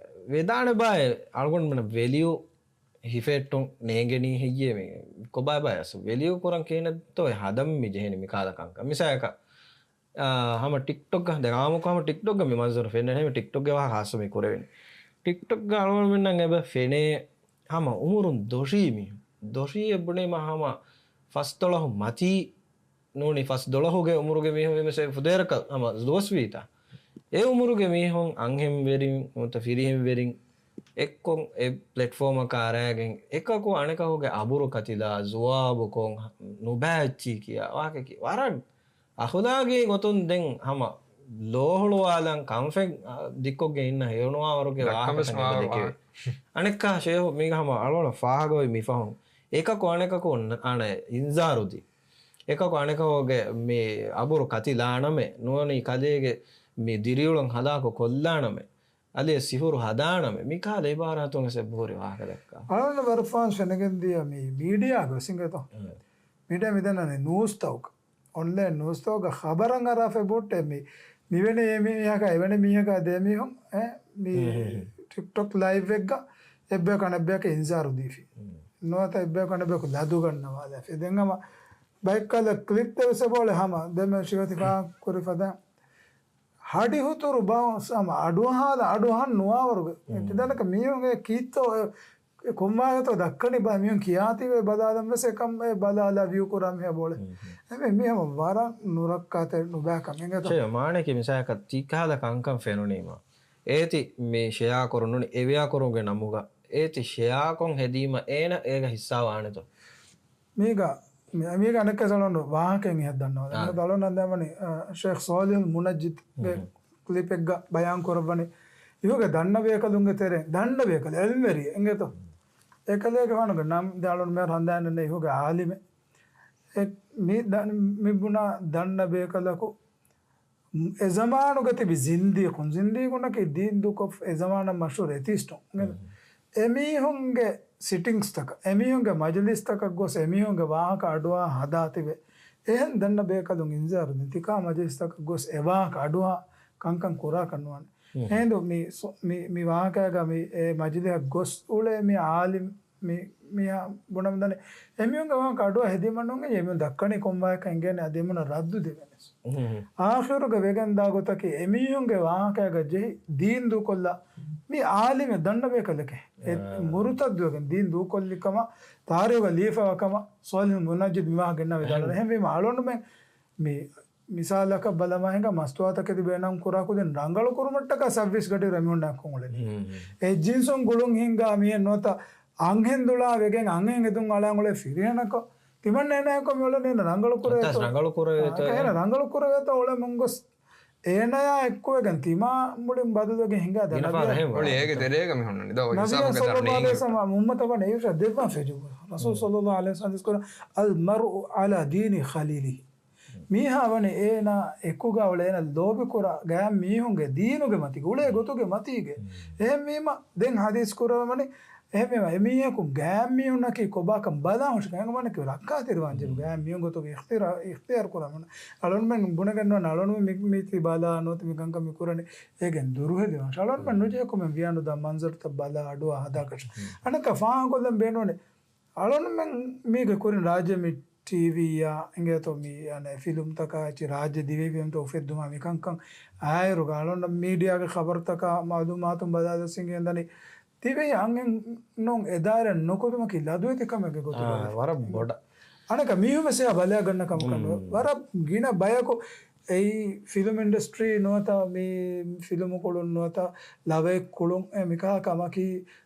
ވެދާނެ ބާއޭ އަޅުގަނޑުމެންނަށް ވެލިއު ހިފެހެއްޓުން ނޭނގެނީ ހެއްޔޭ މި ކޮބާ ބާއޭ އަސްލު ވެލިއު ކުރަން ކިހިނެއްތޯ އެ ހަދަން މި ޖެހެނީ މި ކަހަލަ ކަންކަން. މިސާލަކަށް އާ، ހަމަ ޓިކްޓޮކްގަ، ދެން އާއްމުކޮށް ހަމަ ޓިކްޓޮކްގަ މި މަންޒަރު ފެންނަނީ، ހަމަ ޓިކްޓޮކްގެ ވާހަކަ ޚާއްޞަ މި ކުރެވެނީ. ޓިކްޓޮކްގަ އަޅުގަނޑުމެންނަށް އެބަ ފެނޭ ހަމަ އުމުރުން ދޮށީ މީހުން. ދޮށީ އެ ބުނީމަ ހަމަ ފަސްދޮޅަހު މަތީ ނޫނީ، ފަސްދޮޅަހުގެ އުމުރުގެ މީހުން ވީމަސް އެ ފުދޭވަރަކަށް ހަމަ ދުވަސް ވީތާ. އެ އުމުރުގެ މީހުން އަންހެންވެރިން ނުވަތަ ފިރިހެންވެރިން އެއްކޮށް އެ ޕްލެޓްފޯމަކަށް އަރައިގެން އެކަކު އަނެކަކުގެ އަބުރު ކަތިލާ، ޒުވާބުކޮށް، ނުބައެއްޗި ކިޔާ ވާހަކައަކީ ވަރަށް އަޚުލާގީ ގޮތުން ދެން ހަމަ ލޯހުޅުވާލަން ކަންފަތް ދިއްކޮށްގެން އިންނަ ހެޔޮނުވާވަރުގެ ވާހަކަ ދެކެވޭ. އަނެއްކާ ޝޭހު މީގަ ހަމަ އަޅުގަނޑަށް ފާހަގަވި މިފަހުން އެކަކު އަނެކަކު އަނެ އިންޒާރު ދީ. އެކަކު އަނެކަކުގެ މި އަބުރު ކަތިލާނަމޭ، ނޫނީ ކަލޭގެ މި ދިރިއުޅުން ހަލާކު ކޮށްލާނަމޭ، އަލިޔަ ސިހުރު ހަދާނަމޭ، މިކަހަލަ އިބާރާތުން ވެސް އެބަހުރި ވާހަކަ ދައްކާ. އަޅުގަނޑު ވަރަށް ފާން ފެނިގެން ދިޔަ މި މީޑިއާގަ ވެސް އިނގޭތޯ. މީޑިއާ މިދަންނަނީ ނޫސްތަކުގަ. އޮންލައިން ނޫސްތަކުގަ ޚަބަރަށް އަރާފަ ބޮއްޓެ މި، މިވެނި އެ މީހަކާ އެވެނި މީހަކާ ދޭ މީހުން، އެ، މި ޓިކްޓޮކް ލައިވްއެއްގަ އެއްބަޔަކު އަނެއްބަޔަކަށް އިންޒާރު ދީފި. ނުވަތަ އެއްބަޔަކު އަނެއްބަޔަކު ލަދުގަންނަވާލާފި. ދެން ހަމަ ބައެއްކަލަ ކްލިޕް ދެވެސް އެބައުޅޭ ހަމަ ދެމެ ޝިވަތިފާ ކުރި ފަދަ ހަޑިހުތުރު ބައުންސް ހަމަ އަޑުއަހާލާ އަޑުއަހަން ނުވާވަރުގެ. ތިދަނަކަ މީހުން އެ ކީއްތޯ އެ ކޮންމާހެތޯ ދައްކަނީ ބާ މީހުން ކިޔާތީވެ ބަލާލަން ވެސް އެކަން އެ ބަލާލާ ވިއު ކުރާ މީހާ ބޯޅެ. އެމެ މީ ހަމަ ވަރަށް ނުރައްކާތެރި ނުބައި ކަމެއް އިނގޭތޯ. މާނައަކީ މިސާލަކަށް ތިކަހަލަ ކަންކަން ފެނުނީމަ އޭތި މި ޝެއާ ކުރުން ނޫނީ އެވެޔާ ކުރުމުގެ ނަމުގަ އޭތި ޝެއާކޮށް ހެދީމަ އޭނަ އޭގަ ހިއްސާ ވާނެތޯ. މީގަ، މި-، މީގަ އަނެއްކާ ސަލޯން ވާހަކައެއް އިހަށް ދަންނަވާލަ. އާ. ދަޅޯ ނަންދާމަނި، އަ، ޝޭޚް ސޯލިހުލް މުނައްޖިދްގެ ކްލިޕެއްގަ ބަޔާން ކުރައްވަނީ، އިހުގެ ދަންނަ ބޭކަލުންގެ ތެރެއިން، ދަންނަ ބޭކަލެއް، އެލްމެރި އެނގޭތޯ. އެކަލޭގެފާނުގެ ނަމް ދަޅޯން މޭ ރަނދާނެ އިހުގެ އާލިމެއް. އެ މި ދަ-، މި ބުނާ ދަންނަ ބޭކަލަކު އެ ޒަމާނުގަ ތިބި ޒިންދީޤުން، ޒިންދީޤުންނަކީ ދީން ދޫކޮށް އެ ޒަމާނަށް މަޝްހޫރު އެތީސްޓުން. އެމީހުންގެ ސިޓިންގްސްތަކަށް، އެމީހުންގެ މަޖިލިސްތަކަށް ގޮސް އެމީހުންގެ ވާހަކަ އަޑުއާ ހަދާ ތިބެ. އެހެން ދަންނަ ބޭކަލުން އިންޒާރު ދިން ތިކާ މަޖިލިސްތަކަށް ގޮސް އެ ވާހަކަ އަޑުއާ ކަންކަން ކުރާކަށް ނުވާނެ. އެހިނދު މި ސު-، މި، މި ވާހަކައިގަ މި އެ މަޖިލިހަށް ގޮސް އުޅޭ މި އާލިމް މި، މިހާ ބުނަމުންދަނީ އެމީހުންގެ ވާހަކަ އަޑުއަށް ހެދީމަ ނޫން އެމީހުން ދައްކަނީ ކޮން ވާހަކަ އިނގޭނެ އަދި އެމީހުންނަށް ރައްދު ދެވެނެސް. އާޚިރުގަ ވެގެންދާ ގޮތަކީ އެމީހުންގެ ވާހަކައިގަ ޖެހި ދީން ދޫކޮށްލާ މި އާލިމެއް ދަންނަ ބޭކަލެކޭ. އެ މުރުތައްދުވެގެން ދީން ދޫކޮށްލި ކަމަށް ތާރީހުގަ ލިޔެފަވާ ކަމަށް ސޯލިހު މުނައްޖިދް މި ވާހަކަ ގެންނަ ވިދާޅުވޭ. އެހެންވީމަ އަޅުގަނޑުމެން މި މިސާލަކަށް ބަލަމާ ހިނގާ މަސްތުވާތަކެތި ބޭނުން ކުރާ ކުދިން ރަނގަޅު ކުރުމަށްޓަކާ ސައްވީސް ގަޑި ރެމިހުންނާ ކޮން އުޅެނީ. އެ ޖިންސުން ގުޅުން ހިންގާ މީހެއް ނުވަތަ އަންހެން ދުޅާ ވެގެން އަންހެން އެދުން އަޅާން އުޅޭ ފިރިހެނަކޮ ތިމަން އޭނާއެކޮ މި އުޅެނީ ރަނގަޅު ކުރޭތޯ. ރަނގަޅު ކުރޭތޯ. އޭނަ ރަނގަޅު ކުރެވޭތޯ އުޅެމުން ގޮސް އޭނަޔާ އެއްކުވެގެން ތިމާ މުޅިން ބަދަލުވެގެން ހިނގާ ދަނަބިޔާ. އުޅި އޭގެ ތެރޭގަ މި ހުންނަނީ. ދޯ ނަބިޔާ ސައްލަﷲ ޢަލައިހި ވަސައްލަމަ އުއްމަތަށް ވަނީ އިރުޝާދު ދެއްވާ ފެޖު. ރަސޫލު ޞައްލަﷲ ޢަލައިހި ވަސައްލަމަ ދިސްކުރަ، އަލްމަރުއު ޢަލާ ދީނި ޚަލީލިހި. މީހާ ވަނީ އޭނާ އެކުގަ އުޅޭ އޭނާ ލޯބިކުރާ ގާތް މީހުންގެ ދީނުގެ މަތީގަ، އުޅޭ ގޮތުގެ މަތީގަ. އެހެންވީމަ ދެން ޙަދީޘް ކުރައްވަނީ، އެހެންވީމަ އެމީހަކު ގާތް މީހުންނަކީ ކޮބާކަން ބަލާ ހުށި ގާތް މީހުން ރައްކާތެރިވާން ޖެހޭ ގާތް މީހުން ގޮތުގަ އިޚްތިޔާރު، އިޚްތިޔާރު ކުރަމުން. އަޅުންމެން ބުނެގެން ނުވާނެ އަޅުން މި، މި ތި ބަލާ ނުވަތަ މި ކަންކަން މި ކުރަނީ އޭގެން ދުރުހެލިވާން. އަޅުންމެން ނުޖެހޭ ކޮމެން ވިޔާނުދާ މަންޒަރުތައް ބަލާ އަޑުއާ ހަދާކަށް. އަނެއްކާ ފާހަގަކޮށްލަން ބޭނުންވަނީ އަޅުންމެން މީގެ ކުރިން ރާއްޖެ މި ޓީވީއާ އިނގޭތޯ މި އަނެއް ފިލުމްތަކާ އެއްޗެއް ރާއްޖެ ދިވެހި ފިލުމްތައް އުފެއްދުމާ މިކަންކަން އާއިރުގަ އަޅުން މީޑިއާގެ ޚަބަރުތަކާ މައުލޫމާތުން ބަލާލަސް އިނގޭންދަނީ ދިވެހި އަންހެނުން އެ ދާއިރަށް ނުކުތުމަކީ ލަދުވެތި ކަމެއްގެ ގޮތުގަ. ވަރަށް ބޮޑަށް. އަނެއްކާ މީހުން ވެސް އެހާ ބަލާގަންނަ ކަމަކަށް ނުވޭ. ވަރަށް ގިނަ ބަޔަކު އެއީ ފިލުމް އިންޑަސްޓްރީ ނުވަތަ މި ފިލުމު ކުޅުން ނުވަތަ ލަވައެއް ކުޅުން އެ މިކަހަލަ ކަމަކީ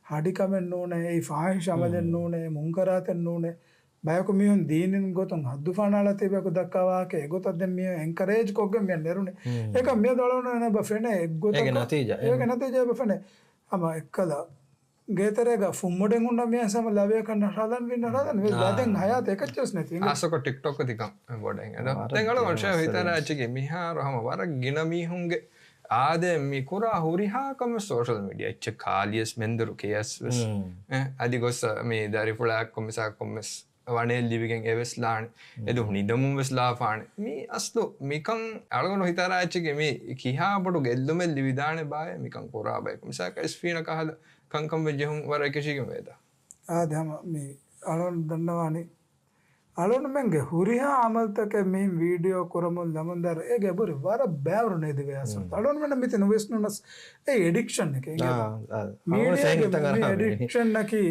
ހަޑިކަމެއް ނޫނޭ، އެއީ ފާޙިޝް ޢަމަލެއް ނޫނޭ، މުންކަރާތެއް ނޫނޭ. ބަޔަކު މީހުން ދީނީ ގޮތުން ހައްދުފަހަނައަޅާ ތިބޭކު ދައްކާ ވާހަކަ އެގޮތަށް ދެން މީހުން އެންކަރޭޖް ކޮށްގެން މިޔަށް ނެރުނީ. އެކަން މިއަދު އަޅުގަނޑު އެބަ ފެނޭ އެއްގޮތަކަށް. އޭގެ ނަތީޖާ، އޭގެ ނަތީޖާ އެބަ ފެނޭ. ހަމަ އެއްކަލަ ގޭތެރޭގަ ފުންމުޑެއް ހުންނަ މީހާ ހަމަ ލަވަޔަކަށް ނަށާލަން ވީ ނަށާލަން ވެސް ދެން ހަޔާތެއް އެކައްޗެއް ނެތި. އާސޮކޮ ޓިކްޓޮކް ތިކަން ބޮޑެއް އެދޯ. ދެން އަޅުގަނޑު ހިތަށް އައިއްޗިގެ މިހާރު ހަމަ ވަރަށް ގިނަ މީހުންގެ އާދެ މި ކުރާ ހުރިހާ ކަމެއް ސޯޝަލް މީޑިއާ އެއްޗެއް ކާލިޔަސް މެންދުރު ކެޔަސް ވެސް. އެ، އަދި ގޮސް މި ދަރިފުޅާއެއްކޮށް މިސާލަކަށް ކޮންމެސް ވަނައެއް ލިބިގެން އެވެސް ލާނެ. އެދު ނިދަމުން ވެސް ލާފާނެ. މި އަސްލު މިކަން އަޅުގަނޑު ހިތަށް އައިއްޗިގެ މި ކިހާ ބޮޑު ގެއްލުމެއް ލިބިދާނެ ބާއޭ މިކަން ކުރާ ބަޔަކު. މިސާލަކަށް އިސްފީނަށް ކަހަލަ ކަންކަން ވެއްޖެހުން ވަރަށް އެކަށީގެން ވޭތާ. އާދެ ހަމަ މި އަޅުގަނޑު ދަންނަވާނީ އަޅުންމެންގެ ހުރިހާ އަމަލުތަކެއް މިހިން ވީޑިއޯ ކުރަމުން ލަމުންދާއިރު އޭގެ އެބުރި ވަރަށް ބައިވަރު ނޭދެވޭ އަސަރު. އަޅުންމެންނަށް މިތި ނުވިސްނުނަސް އެ އެޑިކްޝަން އެކޭ. އިނގޭ؟ މީޑިއާގެ މި އެޑިކްޝަން އަކީ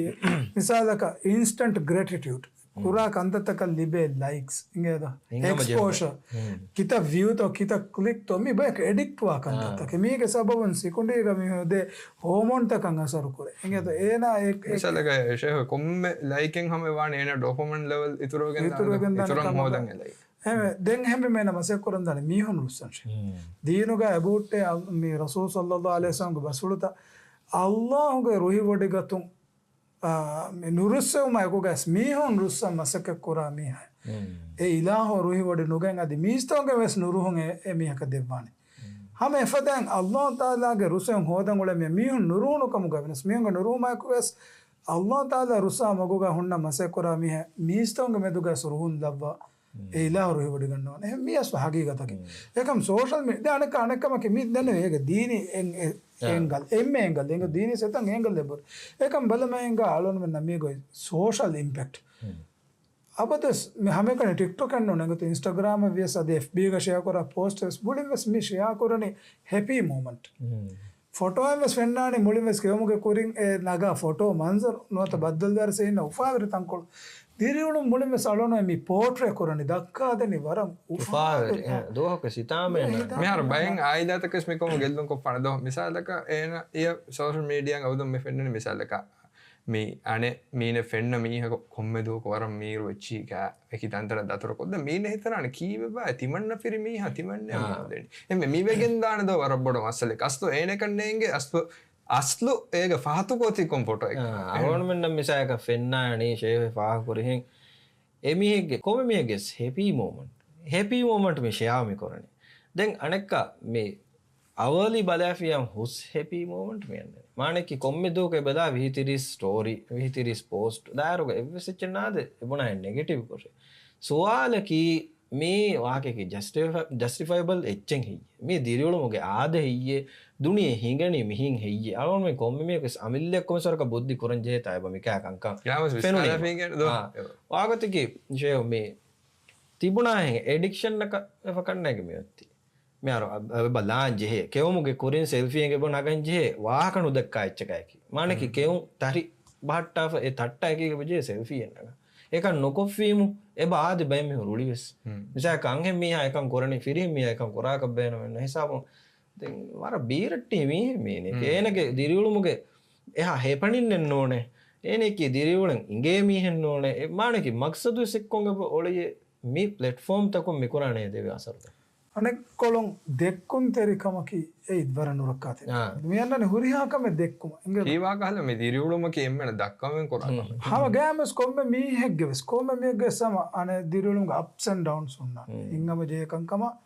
މިސާލަކަށް އިންސްޓަންޓް ގްރެޓިޓިއުޑް. ކުރާ ކަންތައްތަކަށް ލިބޭ ލައިކްސް، އިނގޭތޯ؟ އެކްސްޕޯޝަ. ކިތައް ވިއުތޯ، ކިތައް ކްލިކްތޯ، މި ބަޔަކު އެޑިކްޓްވާ ކަންތައްތަކެއް. މީގެ ސަބަބުން ސިކުނޑީގަ މި ހުދޭ ހޯމޯންތަކަށް އަސަރު ކުރޭ. އިނގޭތޯ؟ އޭނާ އެ، އެ، މިސާލަކަށް ޝޭހު ކޮންމެ ލައިކެއް ހަމަ ވާނެ އޭނާ ޑޮޕަމައިން ލެވެލް އިތުރުވެގެން އިތުރުވެގެން ދާނެ ކަމަށް ހޯދަން އެ ލައިކް. އެހެންވެ، ދެން އެހެންވީމަ އޭނާ މަސައްކަތް ކުރަން ދާނެ މީހުން ރުއްސަންށޭ. ދީނުގަ އެބަހުއްޓޭ އަލް-، މި ރަސޫލު ޞައްލައްލާހު ޢަލައިހި ވަސައްލަމްގެ ބަސްފުޅުތައް އަލްލާހުގެ ރުހިވޮޑިގަތުން އާ، މި ނުރުއްސެވުމާ އެކުގަސް މީހުން ރުއްސަން މަސައްކަތް ކުރާ މީހާ. އެ އިލާހު ރުހިވޮޑި ނުގެން އަދި މީސްތަކުންގެ ވެސް ނުރުހުން އެ، އެ މީހަކަށް ދެއްވާނެ. ހަމަ އެފަދައިން އަލްލާހު ތަޢާލާގެ ރުއްސެވުން ހޯދަން އުޅޭ މީހާ މީހުން ނުރުހުނު ކަމުގަ ވެސް މީހުންގެ ނުރުހުމާ އެކުގަސް އަލްލާހު ތަޢާލާ ރުއްސާ މަގުގަ ހުންނަ މަސައްކަތް ކުރާ މީހާ މީސްތަކުންގެ މެދުގަސް ރުހުން ލައްވާ އެ އިލާހު ރުހިވޮޑިގަންނަވާނެ. އެހެން މީ އަސްލު ހަގީގަތަކީ. އެކަމް ސޯޝަލް މީ-، ދެ އަނެއްކާ، އަނެއްކަމަކީ މީ ދެން އޭގެ ދީނީ އެން-، އެ-، އެ. އެންގަލް. އެންމެ އެންގަލް. އެނގ ދީނީ ސެތަން އެންގަލް އެބަ. އެކަމް ބަލަމާ އެނގާ އަޅުންމެންނަށް މީގޮތް ސޯޝަލް އިމްޕެކްޓް. އަބަދުވެސް މި ހަމައެކަނި ޓިކްޓޮކެއް ނޫން އެނގޭތޯ އިންސްޓަގްރާމެއް ވިޔަސް އަދި އެފްބީގަ ޝެއާ ކުރާ ޕޯސްޓް ވެސް މުޅިންވެސް މި ޝެއާ ކުރަނީ ހެޕީ މޫމަންޓް. ފޮޓޯއެއް ވެސް ފެންނާނީ މުޅިން ވެސް ކެއުމުގެ ކުރިން އެ ނަގާ ފޮޓޯ މަންޒަރު ނުވަތަ ބައްދަލުވާ ސީން އުފާވެރި ތަންކޮޅު. ދިރިއުޅުން މުޅިން ވެސް އަޅުން މި ޕޯޓްރޭ ކުރަނީ ދައްކާދެނީ ވަރަށް އުފާވެރި. އެ، ދުވަހަކު ސިތާމޭ ނަ-، މިހާރު ބައެއް އާއިލާތަކަށް މިކަމު ގެއްލުން ކޮށްފާނެ ދޯ. މިސާލަކަށް އޭނަ އިޔަ ސޯޝަލް މީޑިއާ އަބަދުން މި ފެންނަނީ މިސާލަކަށް މި އަނެއް މީނެ ފެންނަ މީހަކު ކޮންމެ ދުވަކު ވަރަށް މީރު އެއްޗީގަ އެކި ތަންތަނަށް ދަތުރަކޮށް ދެ މީނެ ހިތަނާނެ ކީއްވެބާ ތިމަންނަ ފިރި މީހާ ތިމަންނަ އާ. މީހުން ދެނީ. އެ މި-، މިވެގެން ދާނެ ދޯ ވަރަށް ބޮޑު މައްސަލައެއް. އަސްލު އޭނެކަން ނޭނގެ އަސްލު، އަސްލު އޭގެ ފަހަތު ކޯތި ކޮން ފޮޓޯއެއް. އާ، އަޅުގަނޑުމެންނަށް މިސާލަކަށް ފެންނާނީ ޝޭހު ފާހަގަކުރިހެން އެ މީހެއްގެ، ކޮންމެ މީހެއްގެ ހެޕީ މޫމަންޓް. ހެޕީ މޫމަންޓް މި ޝެއާ މި ކުރަނީ. ދެން އަނެއްކާ މި އަވަލި ބަލާފިޔާ ހުސް ހެޕީ މޫމަންޓް މި އަންނަނީ. މާނައަކީ ކޮންމެ ދުވަހަކު އެބަލާ ވިހި ތިރީސް ސްޓޯރީ، ވިހި ތިރީސް ޕޯސްޓް ދާއިރުގަ އެއްވެސް އެއްޗެއް ނާދޭ އެބުނާހެން ނެގެޓިވް ކުރޭ. ސުވާލަކީ މި ވާހަކައަކީ ޖަސްޓިފަ-، ޖަސްޓިފައިބަލް އެއްޗެއް ހެއްޔޭ؟ މި ދިރިއުޅުމުގެ އާދަ ހެއްޔޭ؟ ދުނިޔެ ހިނގަނީ މިހިން ހެއްޔޭ؟ އަޅުގަނޑުމެން ކޮންމެ މީހަކުވެސް އަމިއްލައަކު މިސްވަރަކަށް ބުއްދި ކުރަން ޖެހޭ ތާ އެބަ މިކާ ކަންކަން ފެނުނީ. އާ. ވާގޮތަކީ ޝޭހު މި ތިބުނާހެން އެޑިކްޝަންއަކަށް އެފަކަންނައިގެ މިއޮތީ. މިހާރު އަ-، އަ-، ބަލާން ޖެހޭ. ކެއުމުގެ ކުރިން ސެލްފީއެއް އެބަ ނަގަން ޖެހޭ. ވާހަކަ ނުދައްކާ އެއްޗަކާއެކީ. މާނައަކީ ކެއުން ތަރި ބަހައްޓާފަ އެ ތައްޓާ އެކީގެ ބަޖޭ ސެލްފީއެއް ނަގަން. އެކަން ނުކޮށްފީމު އެބަ އާދެ ބައެއް މީހުން ރުޅިވެސް. މިސާލަކަށް އަންހެން މީހާ އެކަން ކުރަނީ ފިރިހެން މީހާ އެކަން ކުރާކަށް ބޭނުމެއް ނު ހިސާބުން. ދެން ވަރަށް ބީރައްޓިހި މީހެއް މީނެ. އޭނަގެ ދިރިއުޅުމުގެ އެހާ ހޭޕަނިންއެއް ނޫނޭ. އޭނައަކީ ދިރިއުޅެން އިނގޭ މީހެއް ނޫނޭ. އެ މާނައަކީ މަގްސަދުވެސް އެއްކޮށް އެބަ އޮޅިއޭ. މި ޕްލެޓްފޯމްތަކުން މިކުރާނޭ ދެވި އަސަރުތައް. އަނެއްކޮޅުން ދެއްކުންތެރިކަމަކީ އެއީ ވަރަށް ނުރައްކާތެރި. އާ. މި އަންނަނީ ހުރިހާ ކަމެއް ދެއްކުމަށް. އިނގޭ. ކީއްވާކަހަލަ މި ދިރިއުޅުމަކީ އެންމެނަށް ދައްކަމެން ކުރާ ކަމެއް. ހަމަ ގައިމުވެސް ކޮންމެ މީހެއްގެވެސް، ކޮންމެ މީހެއްގެވެސް ހަމަ އަނެއް ދިރިއުޅުމުގެ އަޕްސް އެންޑް ޑައުންސް ހުންނާނެ. ހިނގަމަ ޖެހޭ ކަންކަމަށް،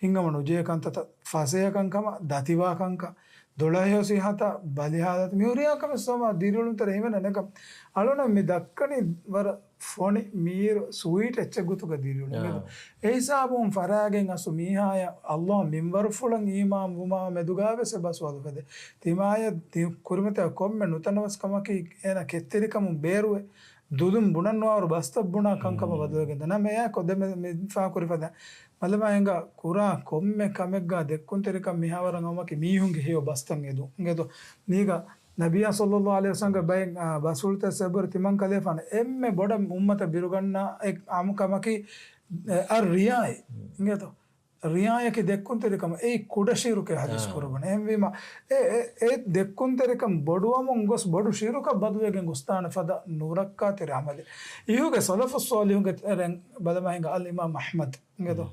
ހިނގަމަ ނުޖެހޭ ކަންތައްތައް، ފަސޭހަ ކަންކަމަށް، ދަތިވާ ކަންކަން، ދޮޅަހި އޮތީ ހަތަ، ބަލި ހާލަތު، މި ހުރިހާ ކަމެއް ހަމަ ދިރިއުޅުންތެރޭ ހިމެނޭ. އަނެއްކަމަކީ އަޅުނަށް މި ދައްކަނީ ވަރަށް ފޮނި، މީރު، ސުވީޓް އެއްޗެއް ގޮތުގަ ދިރިއުޅެން. އާ. އެ ހިސާބުން ފަރާގެން އަސްލު މީހާޔަށް އަލްލާހް މިންވަރުފުޅަށް އީމާން ވުމާ މެދުގަ ވެސް އެބަ ސުވާލު އުފެދޭ. ތިމާޔަށް ތި ކުރިމަތިވާ ކޮންމެ ނުތަނަވަސްކަމަކީ އޭނަ ކެތްތެރިކަމުން ބޭރުވެ، ދުލުން ބުނަން ވާވަރު ބަސްތައް ބުނާ ކަންކަމަށް ބަދަލުވެގެން ދާނެ. މިއާ ކޮށްދެމެ މި ފާ ކުރި ފަދަ މަލަމާ އެނގާ ކުރާ ކޮންމެ ކަމެއްގާ ދެއްކުންތެރިކަން މިހާވަރަށް އައުމަކީ މީހުންގެ ހެޔޮ ބަސްތައް އެދުން. އިނގޭތޯ؟ ނީގަ ނަބިއްޔާ ޞައްލައްލާހު ޢަލައިހި ވަސައްލަމްގެ ބައެއް، އާ، ބަސްފުޅުތައް ސަބަބުން ތިމަން ކަލޭފާނު އެންމެ ބޮޑަށް އުއްމަތަށް ބިރުގަންނަ އެއް އާންމު ކަމަކީ، އެ، އައްރިޔާއޭ. އިނގޭތޯ؟ ރިޔާއަކީ ދެއްކުންތެރިކަމަށް އެއީ ކުޑަ ޝިރުކޭ ޙަދީޘް ކުރައްވަނީ. އެހެންވީމަ، އެ، އެ، އެ ދެއްކުންތެރިކަން ބޮޑުވަމުން ގޮސް ބޮޑު ޝިރުކަށް ބަދަލުވެގެން ގޮސްދާނެ ފަދަ ނުރައްކާތެރި ޢަމަލެއް. އިހުގެ ސަލަފުއް ޞާލިޙުންގެ ތެރެއިން ބަލަމާ ހިނގާ އަލް އިމާމް އަޙްމަދު. އިނގޭތޯ؟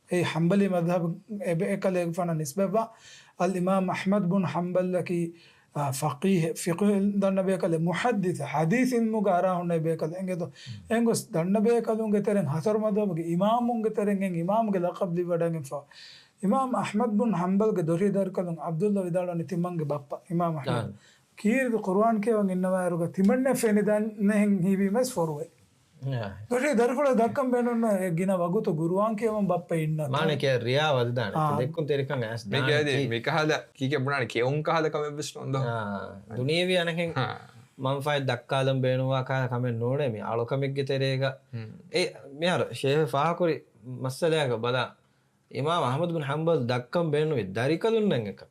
އެ ޙަންބަލީ މަޛްހަބު އެކަލޭގެފާނަށް ނިސްބަތްވާ އަލް އިމާމް އަޙްމަދު ބުން ޙަންބަލްއަކީ، އާ، ފަޤީހެއް، ފިޤުހު ދަންނަ ބޭކަލެއް، މުޙައްދިޘް، ޙަދީޘް ޢިލްމުގަ އަރާ ހުންނަ ބޭކަލެއް. އިނގޭތޯ؟ އެނގޮސް ދަންނަ ބޭކަލުންގެ ތެރެއިން ހަތަރު މަޛްހަބުގެ އިމާމުންގެ ތެރެއިން އިމާމުގެ ލަޤަބް ލިބިވަޑައިގެންފަ. އިމާމް އަޙްމަދު ބުން ޙަންބަލްގެ ދޮށީ ދަރިކަލުން ޢަބްދުﷲ ވިދާޅުވަނީ ތިމަންގެ ބައްޕަ އިމާމް އަޙްމަދު. ކީރިތި ޤުރުއާން ކިޔަވަން އިންނަވާއިރުގަ ތިމަންނަށް ފެނިދާނެހެން ހީވީމަވެސް ފޮރުވޭ. ދޮށީ ދަރިފުޅަށް ދައްކަން ބޭނުން ގިނަ ވަގުތު ޤުރުއާން ކިޔަވަން ބައްޕަ އިންނަ. މާނައަކީ ރިޔާ ވަދެދާނެ. އާ. ދެއްކުންތެރިކަން އައިސް ދާނެ. މިކަހަލަ ކީކޭ ބުނާނެ ކެއުން ކަހަލަ ކަމެއްވެސް ނޫން ދޯ. އާ. ދުނިޔެވީ އަނެއްހެން. އާ. މަންފާއެއް ދައްކާލަން ބޭނުންވާ ކަހަލަ ކަމެއް ނޫނޭ މި އަޅުކަމެއްގެ ތެރޭގަ. އެ މިހާރު ޝޭހެ ފާހަކުރި މައްސަލައަކަށް ބަލާ، އިމާމް އަޙްމަދު ބިން ޙަންބަލް ދައްކަން ބޭނުންވި ދަރިކަލުންނަށް އެކަ.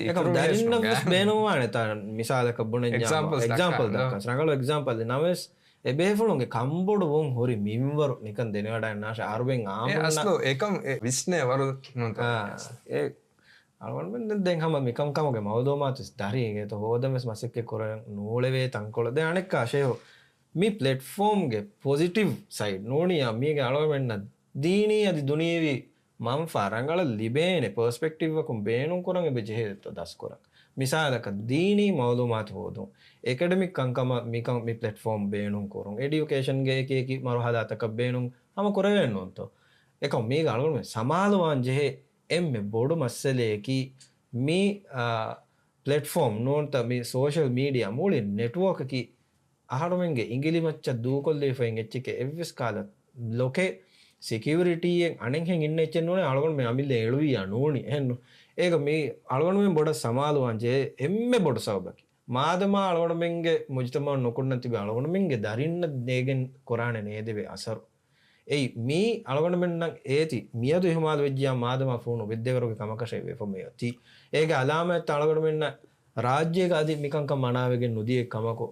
އެކަމް ދަރިންނަށް ވެސް ބޭނުންވާނެ ތާ މިސާލަކަށް ބުނެންޏާ އެގްޒާމްޕަލްސް ދައްކާން. ރަނގަޅު އެގްޒާމްޕަލް ނަމަވެސް އެ ބޭފުޅުންގެ ކަންބޮޑުވުން ހުރި މިންވަރު ނިކަން ދެނެވަޑައިންނާށެ އަރުވެން އާ، އެ އާމުންނަށް އަސްލު އެކަން ވިސްނޭ ވަރު ނޫންތޯ؟ އާ، އެ އަޅުގަނޑުމެން ދެން ހަމަ މިކަންކަމުގެ މައުލޫމާތު ވެސް ދަރީ އިނގޭތޯ ހޯދަން ވެސް މަސައްކަތް ކުރަން ނޫޅެވޭ ތަންކޮޅެއް. ދެން އަނެއްކާ ޝޭހު މި ޕްލެޓްފޯމްގެ ޕޮޒިޓިވް ސައިޑް ނޫނިއްޔާ މީގެ އަޅުގަނޑުމެންނަށް ދީނީ އަދި ދުނިޔެވީ މަންފާ ރަނގަޅަށް ލިބޭނެ ޕަރސްޕެކްޓިވްއަކުން ބޭނުންކުރަން އެބަ ޖެހޭ ދަސްކުރަން. މިސާލަކަށް ދީނީ މައުލޫމާތު ހޯދުން. އެކަޑެމިކް ކަންކަމަށް މިކަން މި ޕްލެޓްފޯމް ބޭނުންކުރުން. އެޑިއުކޭޝަންގެ އެކި އެކި މަރުހަލާތަކަށް ބޭނުން ހަމަ ކުރެވޭނެ ނޫންތޯ؟ އެކަމް މީގަ އަޅުގަނޑުމެން ސަމާލުވާން ޖެހޭ އެންމެ ބޮޑު މައްސަލަޔަކީ މި، އާ، ޕްލެޓްފޯމް ނޫންތަ މި ސޯޝަލް މީޑިއާ މުޅި ނެޓްވޯކަކީ އަހަރުމެންގެ އިނގިލި މައްޗަށް ދޫކޮށްލީފައި އެއްޗެކޭ އެއްވެސް ކާލަ ލޮކެ ސެކިއުރިޓީއެއް އަނެއްހެން އިންނަ އެއްޗެއް ނޫނޭ އަޅުގަނޑުމެން އަމިއްލަ އެޅުވިއްޔާ ނޫނީ އެހެންނު. އޭގަ މި އަޅުގަނޑުމެން ބޮޑަށް ސަމާލުވާން ޖެހޭ އެންމެ ބޮޑު ސަބަބަކީ މާދަމާ އަޅުގަނޑުމެންގެ މުޖުތަމައުން ނުކުންނަން ތިބި އަޅުގަނޑުމެންގެ ދަރިންނަށް ނޭގެން ކުރާނެ ނޭދެވޭ އަސަރު. އެއީ މީ އަޅުގަނޑުމެންނަށް އޭތި މިއަދު އިހުމާލު ވެއްޖިޔާ މާދަމާ ފޫނު އުވެއްދޭވަރުގެ ކަމަކަށެއް ވެފަ މިއޮތީ. އޭގެ އަލާމާތްތައް އަޅުގަނޑުމެންނަށް ރާއްޖޭގަ އަދި މިކަންކަން މަނާވެގެން ނުދިޔަ ކަމަކު،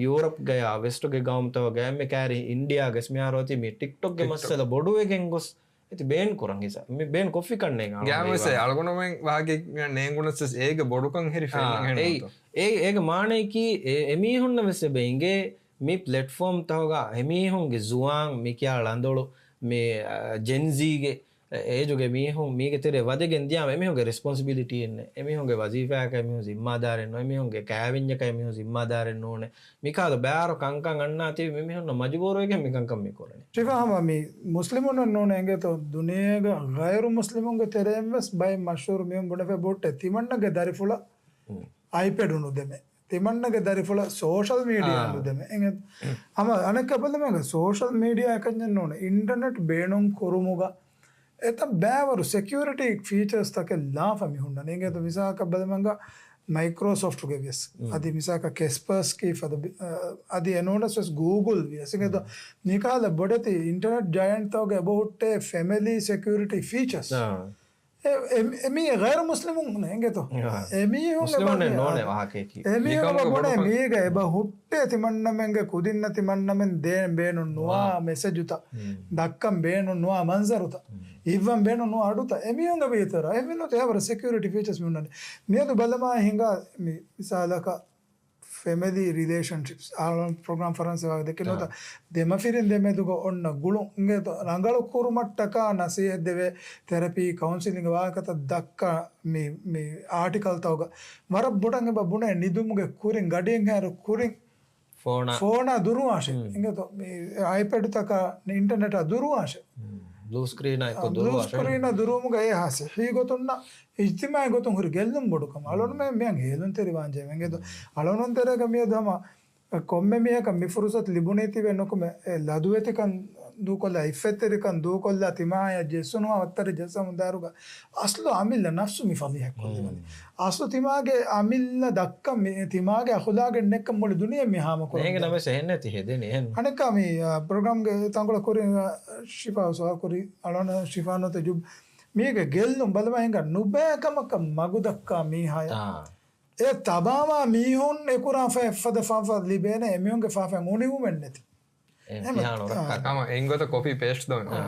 ޔޫރަޕްގަޔާ ވެސްޓުގެ ގައުމުތަކުގަ އެންމެ ކައިރި އިންޑިޔާގަސް މިހާރު އޮތީ މި ޓިކްޓޮކްގެ ޓިކްޓޮކް. މައްސަލަ ބޮޑުވެގެން ގޮސް އެތި ބޭން ކުރަން ހިސާ، މި ބޭން ކޮށްފި ކަންނޭނގެ ގާމިސް އަޅުގަނޑުމެން ވާގެ ނޭނގުނަސް އޭގެ ބޮޑުކަން ހެރި އާ، ފެންނަން އެއީ، ހެންނުތޯ؟ އޭ، އޭގެ މާނައަކީ އެ، އެމީހުންނަށް ވެސް އެބަ އިނގޭ މި ޕްލެޓްފޯމް ތަހުގަ އެމީހުންގެ ޒުވާން މިކިޔާ ޅަނދޮޅު މި، އަ، ޖެންޒީގެ އޭޖުގެ މީހުން މީގެ ތެރޭ ވަދެގެން ދިޔާމަ އެމީހުންގެ ރެސްޕޮންސިބިލިޓީއެއް ނެ. އެމީހުންގެ ވަޒީފާއަކަށް އެމީހުން ޒިންމާދާރެއް ނޫން. އެމީހުންގެ ކައިވެންޏަކަށް އެމީހުން ޒިންމާދާރެއް ނޫނެ. މިކާލަ ބާރު ކަންކަން އަންނާތީ މިމީހުންނަށް މަޖުބޫރުވެގެން މިކަންކަން މި ކުރަނީ. ޝިފާ ހަމަ މި މުސްލިމުންނަށް ނޫނޭ އިނގޭތޯ ދުނިޔޭގަ ޣައިރު މުސްލިމުންގެ ތެރެއިން ވެސް ބައެއް މަޝްހޫރު މީހުން ބުނެފަ ބޮއްޓެ ތިމަންނަގެ ދަރިފުޅަށް އައިޕެޑު ނުދެމެ. ތިމަންނަގެ ދަރިފުޅަށް ސޯޝަލް މީޑިއާ އާ. ނުދެމެ. އެނގޭ. ހަމަ އަނެއްކާ ބަލަމަގަ ސޯޝަލް މީޑިއާ އެކަންޏެއް ނޫނެ. އިންޓަރނެޓް ބޭނުން ކުރުމުގަ އެތައް ބައިވަރު ސެކިއުރިޓީ ފީޗާސް ތަކެއް ލާފަ މި ހުންނަނީ. އެނގޭތޯ މިސާލަކަށް ބަލަމަގަ މައިކްރޯސޮފްޓުގެ ވިޔަސް. އަދި މިސާލަކަށް ކެސްޕަސްކީ ފަދަ ބި-، އަ، އަދި އެނޫނަސް ވެސް ގޫގުލް ވިޔަސް. އެނގޭތޯ މިކާލަ ބޮޑެތި އިންޓަރނެޓް ޖަޔަންޓްތަކުގެ އެބަ ހުއްޓޭ ފެމިލީ ސެކިއުރިޓީ ފީޗާސް. އާ. އެ، އެ، އެ، މީ ޣައިރު މުސްލިމުން އެނގޭތޯ؟ އާ. އެމީހުން މުސްލިމުން އެބަ ނޯނެ ވާހަކައަކީ. އެމީހުން މިކަމުގެ އެބަ ބުނޭ ބޮޑުކަން. މީގަ އެބަ ހުއްޓޭ ތިމަންނަމެންގެ ކުދިންނަށް ތިމަންނަމެން ދޭން ބޭނުން ނުވާ ވާ. މެސެޖުތައް، މް. ދައްކަން ބޭނުން ނުވާ މަންޒަރުތައް، މް. އިއްވަން ބޭނުން ނުވާ އަޑުތައް، އެމީހުންގެ ވީތަރ، އެމީހުން އެވަރަށް ސެކިއުރިޓީ ފީޗާސް މި ހުންނަނީ. މިއަދު ބަލަމާ ހިނގާ މި މިސާލަކަށް ފެމިލީ ރިލޭޝަންޝިޕްސް، އާ، ޕްރޮގްރާމް ފަރަންސޭ ވާހަކަ ދެކެން ނުވަތަ ދެމަފިރިން ދެމެދުގަ އޮންނަ ގުޅުން އިނގޭތޯ ރަނގަޅު ކުރުމަށްޓަކާ ނަސޭހަތް ދެވޭ ތެރަޕީ ކައުންސިލިންގ ވާހަކަތައް ދައްކާ މި، މި އާޓިކަލްތަކުގަ ވަރަށް ބޮޑަށް އެބަ ބުނޭ ނިދުމުގެ ކުރިން ގަޑިއެއްހާއިރު ކުރިން ފޯނާ. ފޯނާ ދުރުވާށޭ. މް. އިނގޭތޯ މި އައިޕެޑްތަކާ އިންޓަރނެޓާ ދުރުވާށޭ. މް. ބްލޫ ސްކްރީނާ އެއްކޮށް ބްލޫ ދުރުވާށޭ. ސްކްރީނާ ދުރުވުމުގަ އެ ހާސް ހީގޮތުންނަށް އިޖްތިމާޢީ ގޮތުން ހުރި ގެއްލުން ބޮޑުކަމަށް. އަޅުގަނޑުމެން މިއަން ހޭލުންތެރިވާންޖެހޭ އިނގޭތޯ. އަޅުގަނޑުމެން ތެރޭގަ މިއަދު ހަމަ ކޮންމެ މީހަކަށް މި ފުރުސަތު ލިބުނީތީވެ ނުކުމެ، އެ ލަދުވެތިކަން ދޫކޮށްލާ، އިއްފަތްތެރިކަން ދޫކޮށްލާ، ތިމާޔަށް ޖެއްސުނުހާ އޮތްތަރި ޖައްސަމުން ދާއިރުގަ އަސްލު އަމިއްލަ ނަފްސު މި ފަޟީޙަތްކޮށްލެވުނީ. އަސްލު ތިމާގެ އަމިއްލަ ދައްކަން މި، ތިމާގެ އަޚުލާގެއް ނެއްކަން މުޅި ދުނިޔެ މި ހާމަކުރަން ނޭނގެ ދެނީ. ނަމަވެސް އެހެން ނެތި ހެދެނީ އެހެން. އަނެއްކާ މި، އާ، ޕްރޮގްރާމްގެ ތަންކޮޅަށް ކުރިން، އާ، ޝިފާ ސުވާލު ކުރި އަޅުގަނޑަށް ޝިފާ ނުވަތަ ޖުބް މީގެ ގެއްލުން ބަލަމާ ހިނގާ ނުބައި ކަމަކަށް މަގު ދައްކާ މީހާޔަށް. އާ. އެ ތަބާވާ މީހުން އެކުރާ ފަ-، އެއްފަދަ ފާފަ ލިބޭނެ އެމީހުންގެ ފާފައިން އުނިވުމެއް ނެތި. އެ އެހެން ތިހާ ނުރައްކާ އާ. ކަމަށް އެންގޮތަށް ކޮޕީ ޕޭސްޓް ދޯން. އާ.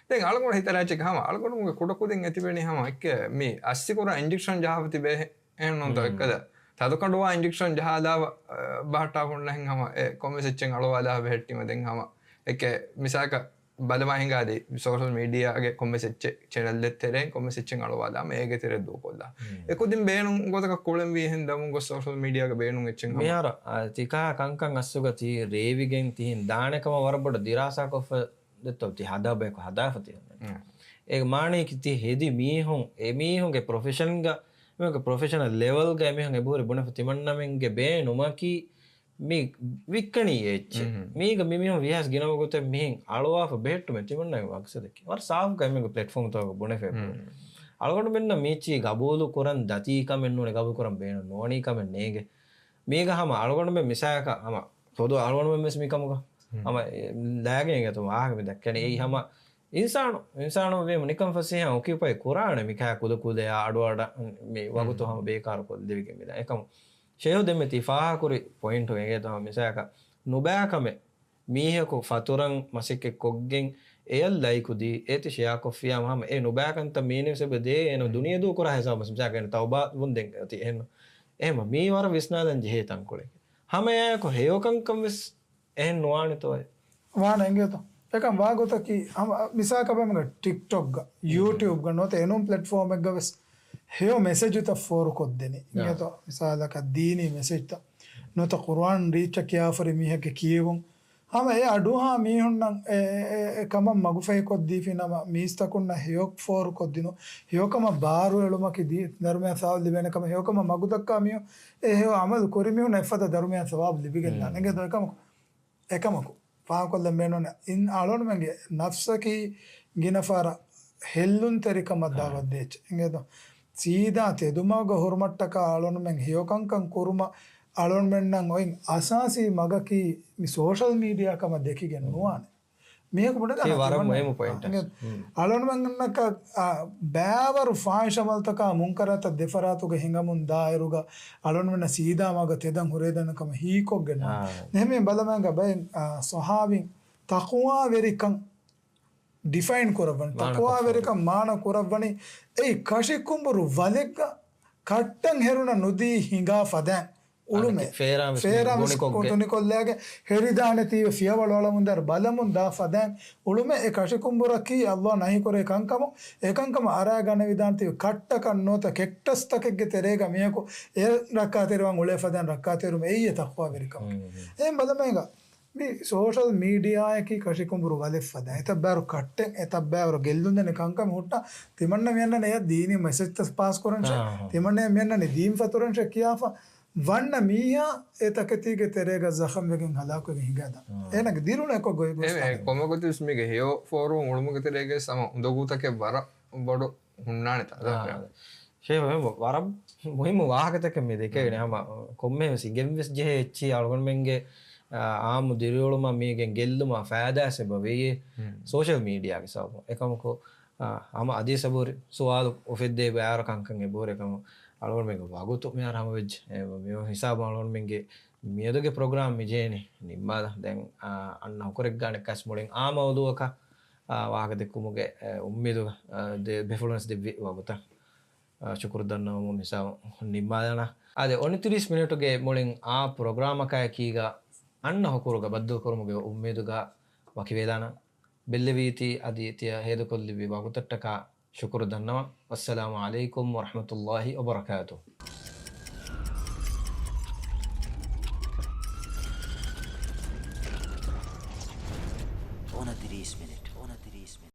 ދެން އަޅުގަނޑު ހިތަށް އައިއްޗެއް ހަމަ އަޅުގަނޑުމެންގެ ކުޑަކުދިން އެތިބެނީ ހަމަ އެކެ މި އައްސިކުރާ އިންޖެކްޝަން ޖަހާފަ ތިބޭ އެހެން ނޫންތޯ މް. އެއްކަލަ ތަދުކަނޑުވާ އިންޖެކްޝަން ޖަހާލާ ބަހައްޓާފަ ހުންނަހެން ހަމަ އެ ކޮންމެސް އެއްޗެއް އަޅުވާލާ ބެހެއްޓީމަ ދެން ހަމަ އެކެ މިސާލަކަށް ބަލަމާ ހިނގާ އަދި ސޯޝަލް މީޑިއާގެ ކޮންމެސް އެއްޗެއް ޗެނަލްއެއް ތެރެއިން ކޮންމެސް އެއްޗެއް އަޅުވާލާމަ އޭގެ ތެރެ ދޫކޮށްލާ. މް. އެކުދިން ބޭނުން ގޮތަކަށް ކުޅެންވީ ހެން ދަމުން ގޮސް ސޯޝަލް މީޑިއާގެ ބޭނުން އެއްޗެއް ހަމަ. މިހާރު، އާ، ތިކާ ކަންކަން އަސްލުގަ ތި ރޭވިގެން ތިހިން ދާނެ ކަމަށް ވަރަށް ބޮޑަށް ދިރާސާކޮށްފަ ދެއްތޯ ތި ހަދާ ބަޔަކު ހަދާފަ ތި ހުންނަނީ. މް. އޭގެ މާނައަކީ ތި ހެދި މީހުން އެމީހުންގެ ޕްރޮފެޝަންގަ، އެމީހުންގެ ޕްރޮފެޝަނަލް ލެވެލްގަ އެމީހުން އެބަހުރި ބުނެފަ ތިމަންނަމެންގެ ބޭނުމަކީ މި ވިއްކަނީ އެއްޗެއް. މް. މީގަ މި މީހުން ވީހާވެސް ގިނަ ވަގުތެއް މިހެން އަޅުވާފަ ބެހެއްޓުމެއް ތިމަންނަގެ މަގްސަދަކީ. ވަރަށް ސާފުކަން އެމީހުންގެ ޕްލެޓްފޯމްތަކުގަ ބުނެފަ އެބަހުރި. މް. އަޅުގަނޑުމެންނަށް މީއްޗީ ގަބޫލު ކުރަން ދަތީ ކަމެއް ނޫނޭ، ގަބޫލު ކުރަން ބޭނުން ނުވަނީ ކަމެއް ނޭނގެ. މީގަ ހަމަ އަޅުގަނޑުމެން މިސާލަކަށް ހަމަ ފޮދު އަޅުގަނޑުމެން ވެސް މިކަމުގަ ހަމަ ލާގެން އެގެތު ވާހަކަ މި ދައްކަނީ. އެއީ ހަމަ އިންސާނު، އިންސާނު ވީމަ ނިކަން ފަސޭހަ އޮކިއުޕައި ކުރާނެ މިކާ ކުލަ ކުލަޔާ އަޑުއަޑަށް މި ވަގުތު ހަމަ ބޭކާރު ކޮށްލެވިގެން މިދާ. އެކަމު ޝޭހު ދެންމެ ތި ފާހަކުރި ޕޮއިންޓު އެނގޭތޯ ހަމަ މިސާލަކަށް ނުބައިކަމެއް މީހަކު ފަތުރަން މަސައްކަތް ކޮށްގެން އެޔަށް ލައިކު ދީ، އޭތި ޝެއަރ ކޮށްފިޔާމަ ހަމަ އެ ނުބައިކަންތައް މީނެވެސް އެބަ ދޭ، އޭނަ ދުނިޔެ ދޫ ކުރާ ހިސާބަށް މިސާލަކަށް އޭނަ ތައުބާ ވުންދެން އޮތީ އެހެން. އެހެމަ މީ ވަރަށް ވިސްނާލަން ޖެހޭ ތަންކޮޅެއް. ހަމައެއާއެކު ހެޔޮކަންކަން ވެސް އެހެން ނުވާނެތޯއޭ. ވާނެ އެނގޭތޯ. އެކަން ވާގޮތަކީ ހަމަ މިސާލަކަށް ބައިމީހުންގެ ޓިކްޓޮކްގަ، ޔޫޓިއުބްގަ ނުވަތަ އެނޫން ޕްލެޓްފޯމެއްގަ ވެސް ހެޔޮ މެސެޖުތައް ފޯރުކޮށްދެނީ. އާ. އިނގޭތޯ މިސާލަކަށް ދީނީ މެސެޖްތައް ނުވަތަ ޤުރުއާން ރީއްޗަށް ކިޔާފަރި މީހެއްގެ ކިޔެވުން. ހަމަ އެ އަޑުއަހާ މީހުންނަށް އެ، އެ، އެ، އެ ކަމަށް މަގުފަހިކޮށްދީފި ނަމަ މީސްތަކުންނަށް ހެޔޮ ފޯރުކޮށްދިނުން، ހެޔޮކަމަށް ބާރުއެޅުމަކީ ދީ، ދަރުމަޔަށް ސަވާބު ލިބޭނެ ކަމަށް ހެޔޮކަމަށް މަގުދައްކާ މީހުން އެ ހެޔޮ އަމަލު ކުރި މީހުން އެފަދަ ދަރުމަޔަށް ސަވާބު ލިބިގެން ދާނެ. އެނގޭތޯ އެކަމަކު އެކަމަކު، ފާހަގަކޮށްލަން ބޭނުން އިން އަޅުގަނޑުމެންގެ ނަފްސަކީ ގިނަ ފަހަރަށް ހެއްލުންތެރިކަމަށް ދައުވަތް ދޭ އެއްޗެއް. އެނގޭތޯ؟ ސީދާ ތެދުމަގަށް ހުރުމަށްޓަކާ އަޅުގަނޑުމެން ހެޔޮކަންކަން ކުރުމަށް އަޅުގަނޑުމެންނަށް އޮތް އަސާސީ މަގަކީ މި ސޯޝަލް މީޑިއާ ކަމަށް ދެކިގެން ނުވާނެ. މީހަކު ބުނެދާނެ ވަރަށް މުހިއްމު ޕޮއިންޓެއް. އަޅުގަނޑުމެންނަކަށް، އާ، ބައިވަރު ފާހިޝަ އަމަލުތަކާ މުންކަރާތައް ދެފަރާތުގަ ހިނގަމުން ދާއިރުގަ އަޅުގަނޑުމެންނަށް ސީދާ މަގަށް ތެދަން ހުރެދޭނެ ކަމަށް ހީކޮށްގެން ނުވާނެ. އާ. އެހެންވީމަ ބަލަމާގަ ބައެއް، އާ، ޞަޙާބީން ތަޤްވާވެރިކަން ޑިފައިން ކުރައްވަނީ، މާނަ ތަޤްވާވެރިކަން ކޮށްފަ މާނަ ކުރައްވަނީ އެއީ ކަށިކުނބުރު ވަލެއްގަ ކައްޓަން ހެރުނަ ނުދީ ހިނގާ ފަދައިން އުޅުމެއް. ފޭރާމެސް ފޭރާމެސް ގޮނިކޮށްގެ. ގޮނިކޮށްލާގެ ހެރިދާނެތީވެ ފިޔަވަޅު އަޅަމުންދާރު ބަލަމުން ދާ ފަދައިން އުޅުމެއް. އެ ކަށިކުނބުރަކީ ﷲ ނަހީކުރޭ ކަންކަމު، އެކަންކަމަށް އަރާގަނެވިދާނެތީވެ ކައްޓަކަށް ނުވަތަ ކެކްޓަސްތަކެއްގެ ތެރޭގަ މީހަކު އެ ރައްކާތެރިވާން އުޅޭ ފަދައިން ރައްކާތެރުމެއް. އެއީ ތަޤްވާވެރިކަމު. އެހެން ބަލަމޭގަ މި ސޯޝަލް މީޑިއާއަކީ ކަށިކުނބުރު ވަލެއް ފަދަ. އެތައް ބައިވަރު ކައްޓެއް، އެތައް ބައިވަރު ގެއްލުންދެނެ ކަންކަން ހުއްޓާ، ތިމަންނަ މިއަންނަނީ އެޔަށް ދީނީ މެސެޖްތައް ޕާސް ކުރަންށޭ. އާ. ތިމަންނަ މިއަންނަނީ ދީން ފަތުރަންށޭ ކިޔާފަ، ވަންނަ މީހާ އެ ތަކެތީގެ ތެރޭގަ ޒަޚަމްވެގެން ހަލާކުވެގެން ހިނގާދާނެ. އާ. އޭނަގެ ދިރުން އެކޮށް ގޮތް ގޮސް އެ، އެ ކޮންމެ ގޮތެއް ވެސް މީގެ ހެޔޮ ފޯރުވަން އުޅުމުގެ ތެރޭގަ ހަމަ އުނދަގޫތަކެއް ވަރަށް ބޮޑު ހުންނާނެތާ. އާ. ޝޭހް ވަރަށް މުހިއްމު ވާހަކަތަކެއް މި ދެކެވިނެ. ހަމަ ކޮންމެހެން ވެސް އިނގެން ވެސް ޖެހޭ އެއްޗިހި އަޅުގަނޑުމެންގެ، އާ، އާއްމު ދިރިއުޅުމަށް މީގެން ގެއްލުމަށް ފައިދާ ސަބަބު ވެއްޖެ ސޯޝަލް މީޑިއާގެ ސަބަބުން. އެކަމަކު، އާ، ހަމަ އަދި ސަބުރި ސުވާލު އުފެއްދޭ ބައިވަރު ކަންކަން އެބަހުރި ކަމަށް އަޅުގަނޑުމެންގެ ވަގުތު މިހާރު ހަމަ ވެއްޖެ. އެ، މި ހިސާބު އަޅުގަނޑުމެންގެ މިއަދުގެ ޕްރޮގްރާމް މި ޖެހޭނީ ނިންމާލަން. ދެން، އާ، އަންނަ ހުކުރެއްގާނެކަސް މުޅިން އާ މައުޟޫއަކަށް، އާ، ވާހަކަ ދެއްކުމުގެ، އެ، އުއްމީދު، އާ، ދެ ބޭފުޅުން ވެސް ދެއްވި ވަގުތަށް، އާ، ޝުކުރު ދަންނަވަމުން ހިސާބު ނިންމާލަން. އާދެ، އޮނިތިރީސް މިނެޓުގެ މުޅިން އާ ޕްރޮގްރާމަކާއެކީގަ އަންނަ ހުކުރުގަ ބައްދަލުކުރުމުގެ އުއްމީދުގަ ވަކިވެލާނަން. ބެއްލެވީތީ އަދި ތިޔަ ހޭދަކޮށްލެއްވި ވަގުތަށްޓަކާ ޝުކުރު ދަންނަވަން. ވައްސަލާމު ޢަލައިކުމް ވަރަޙްމަތުﷲި ވަބަރަކާތުހު. އޮނަތިރީސް މިނެޓް. އޮނަތިރީސް މިނެޓް.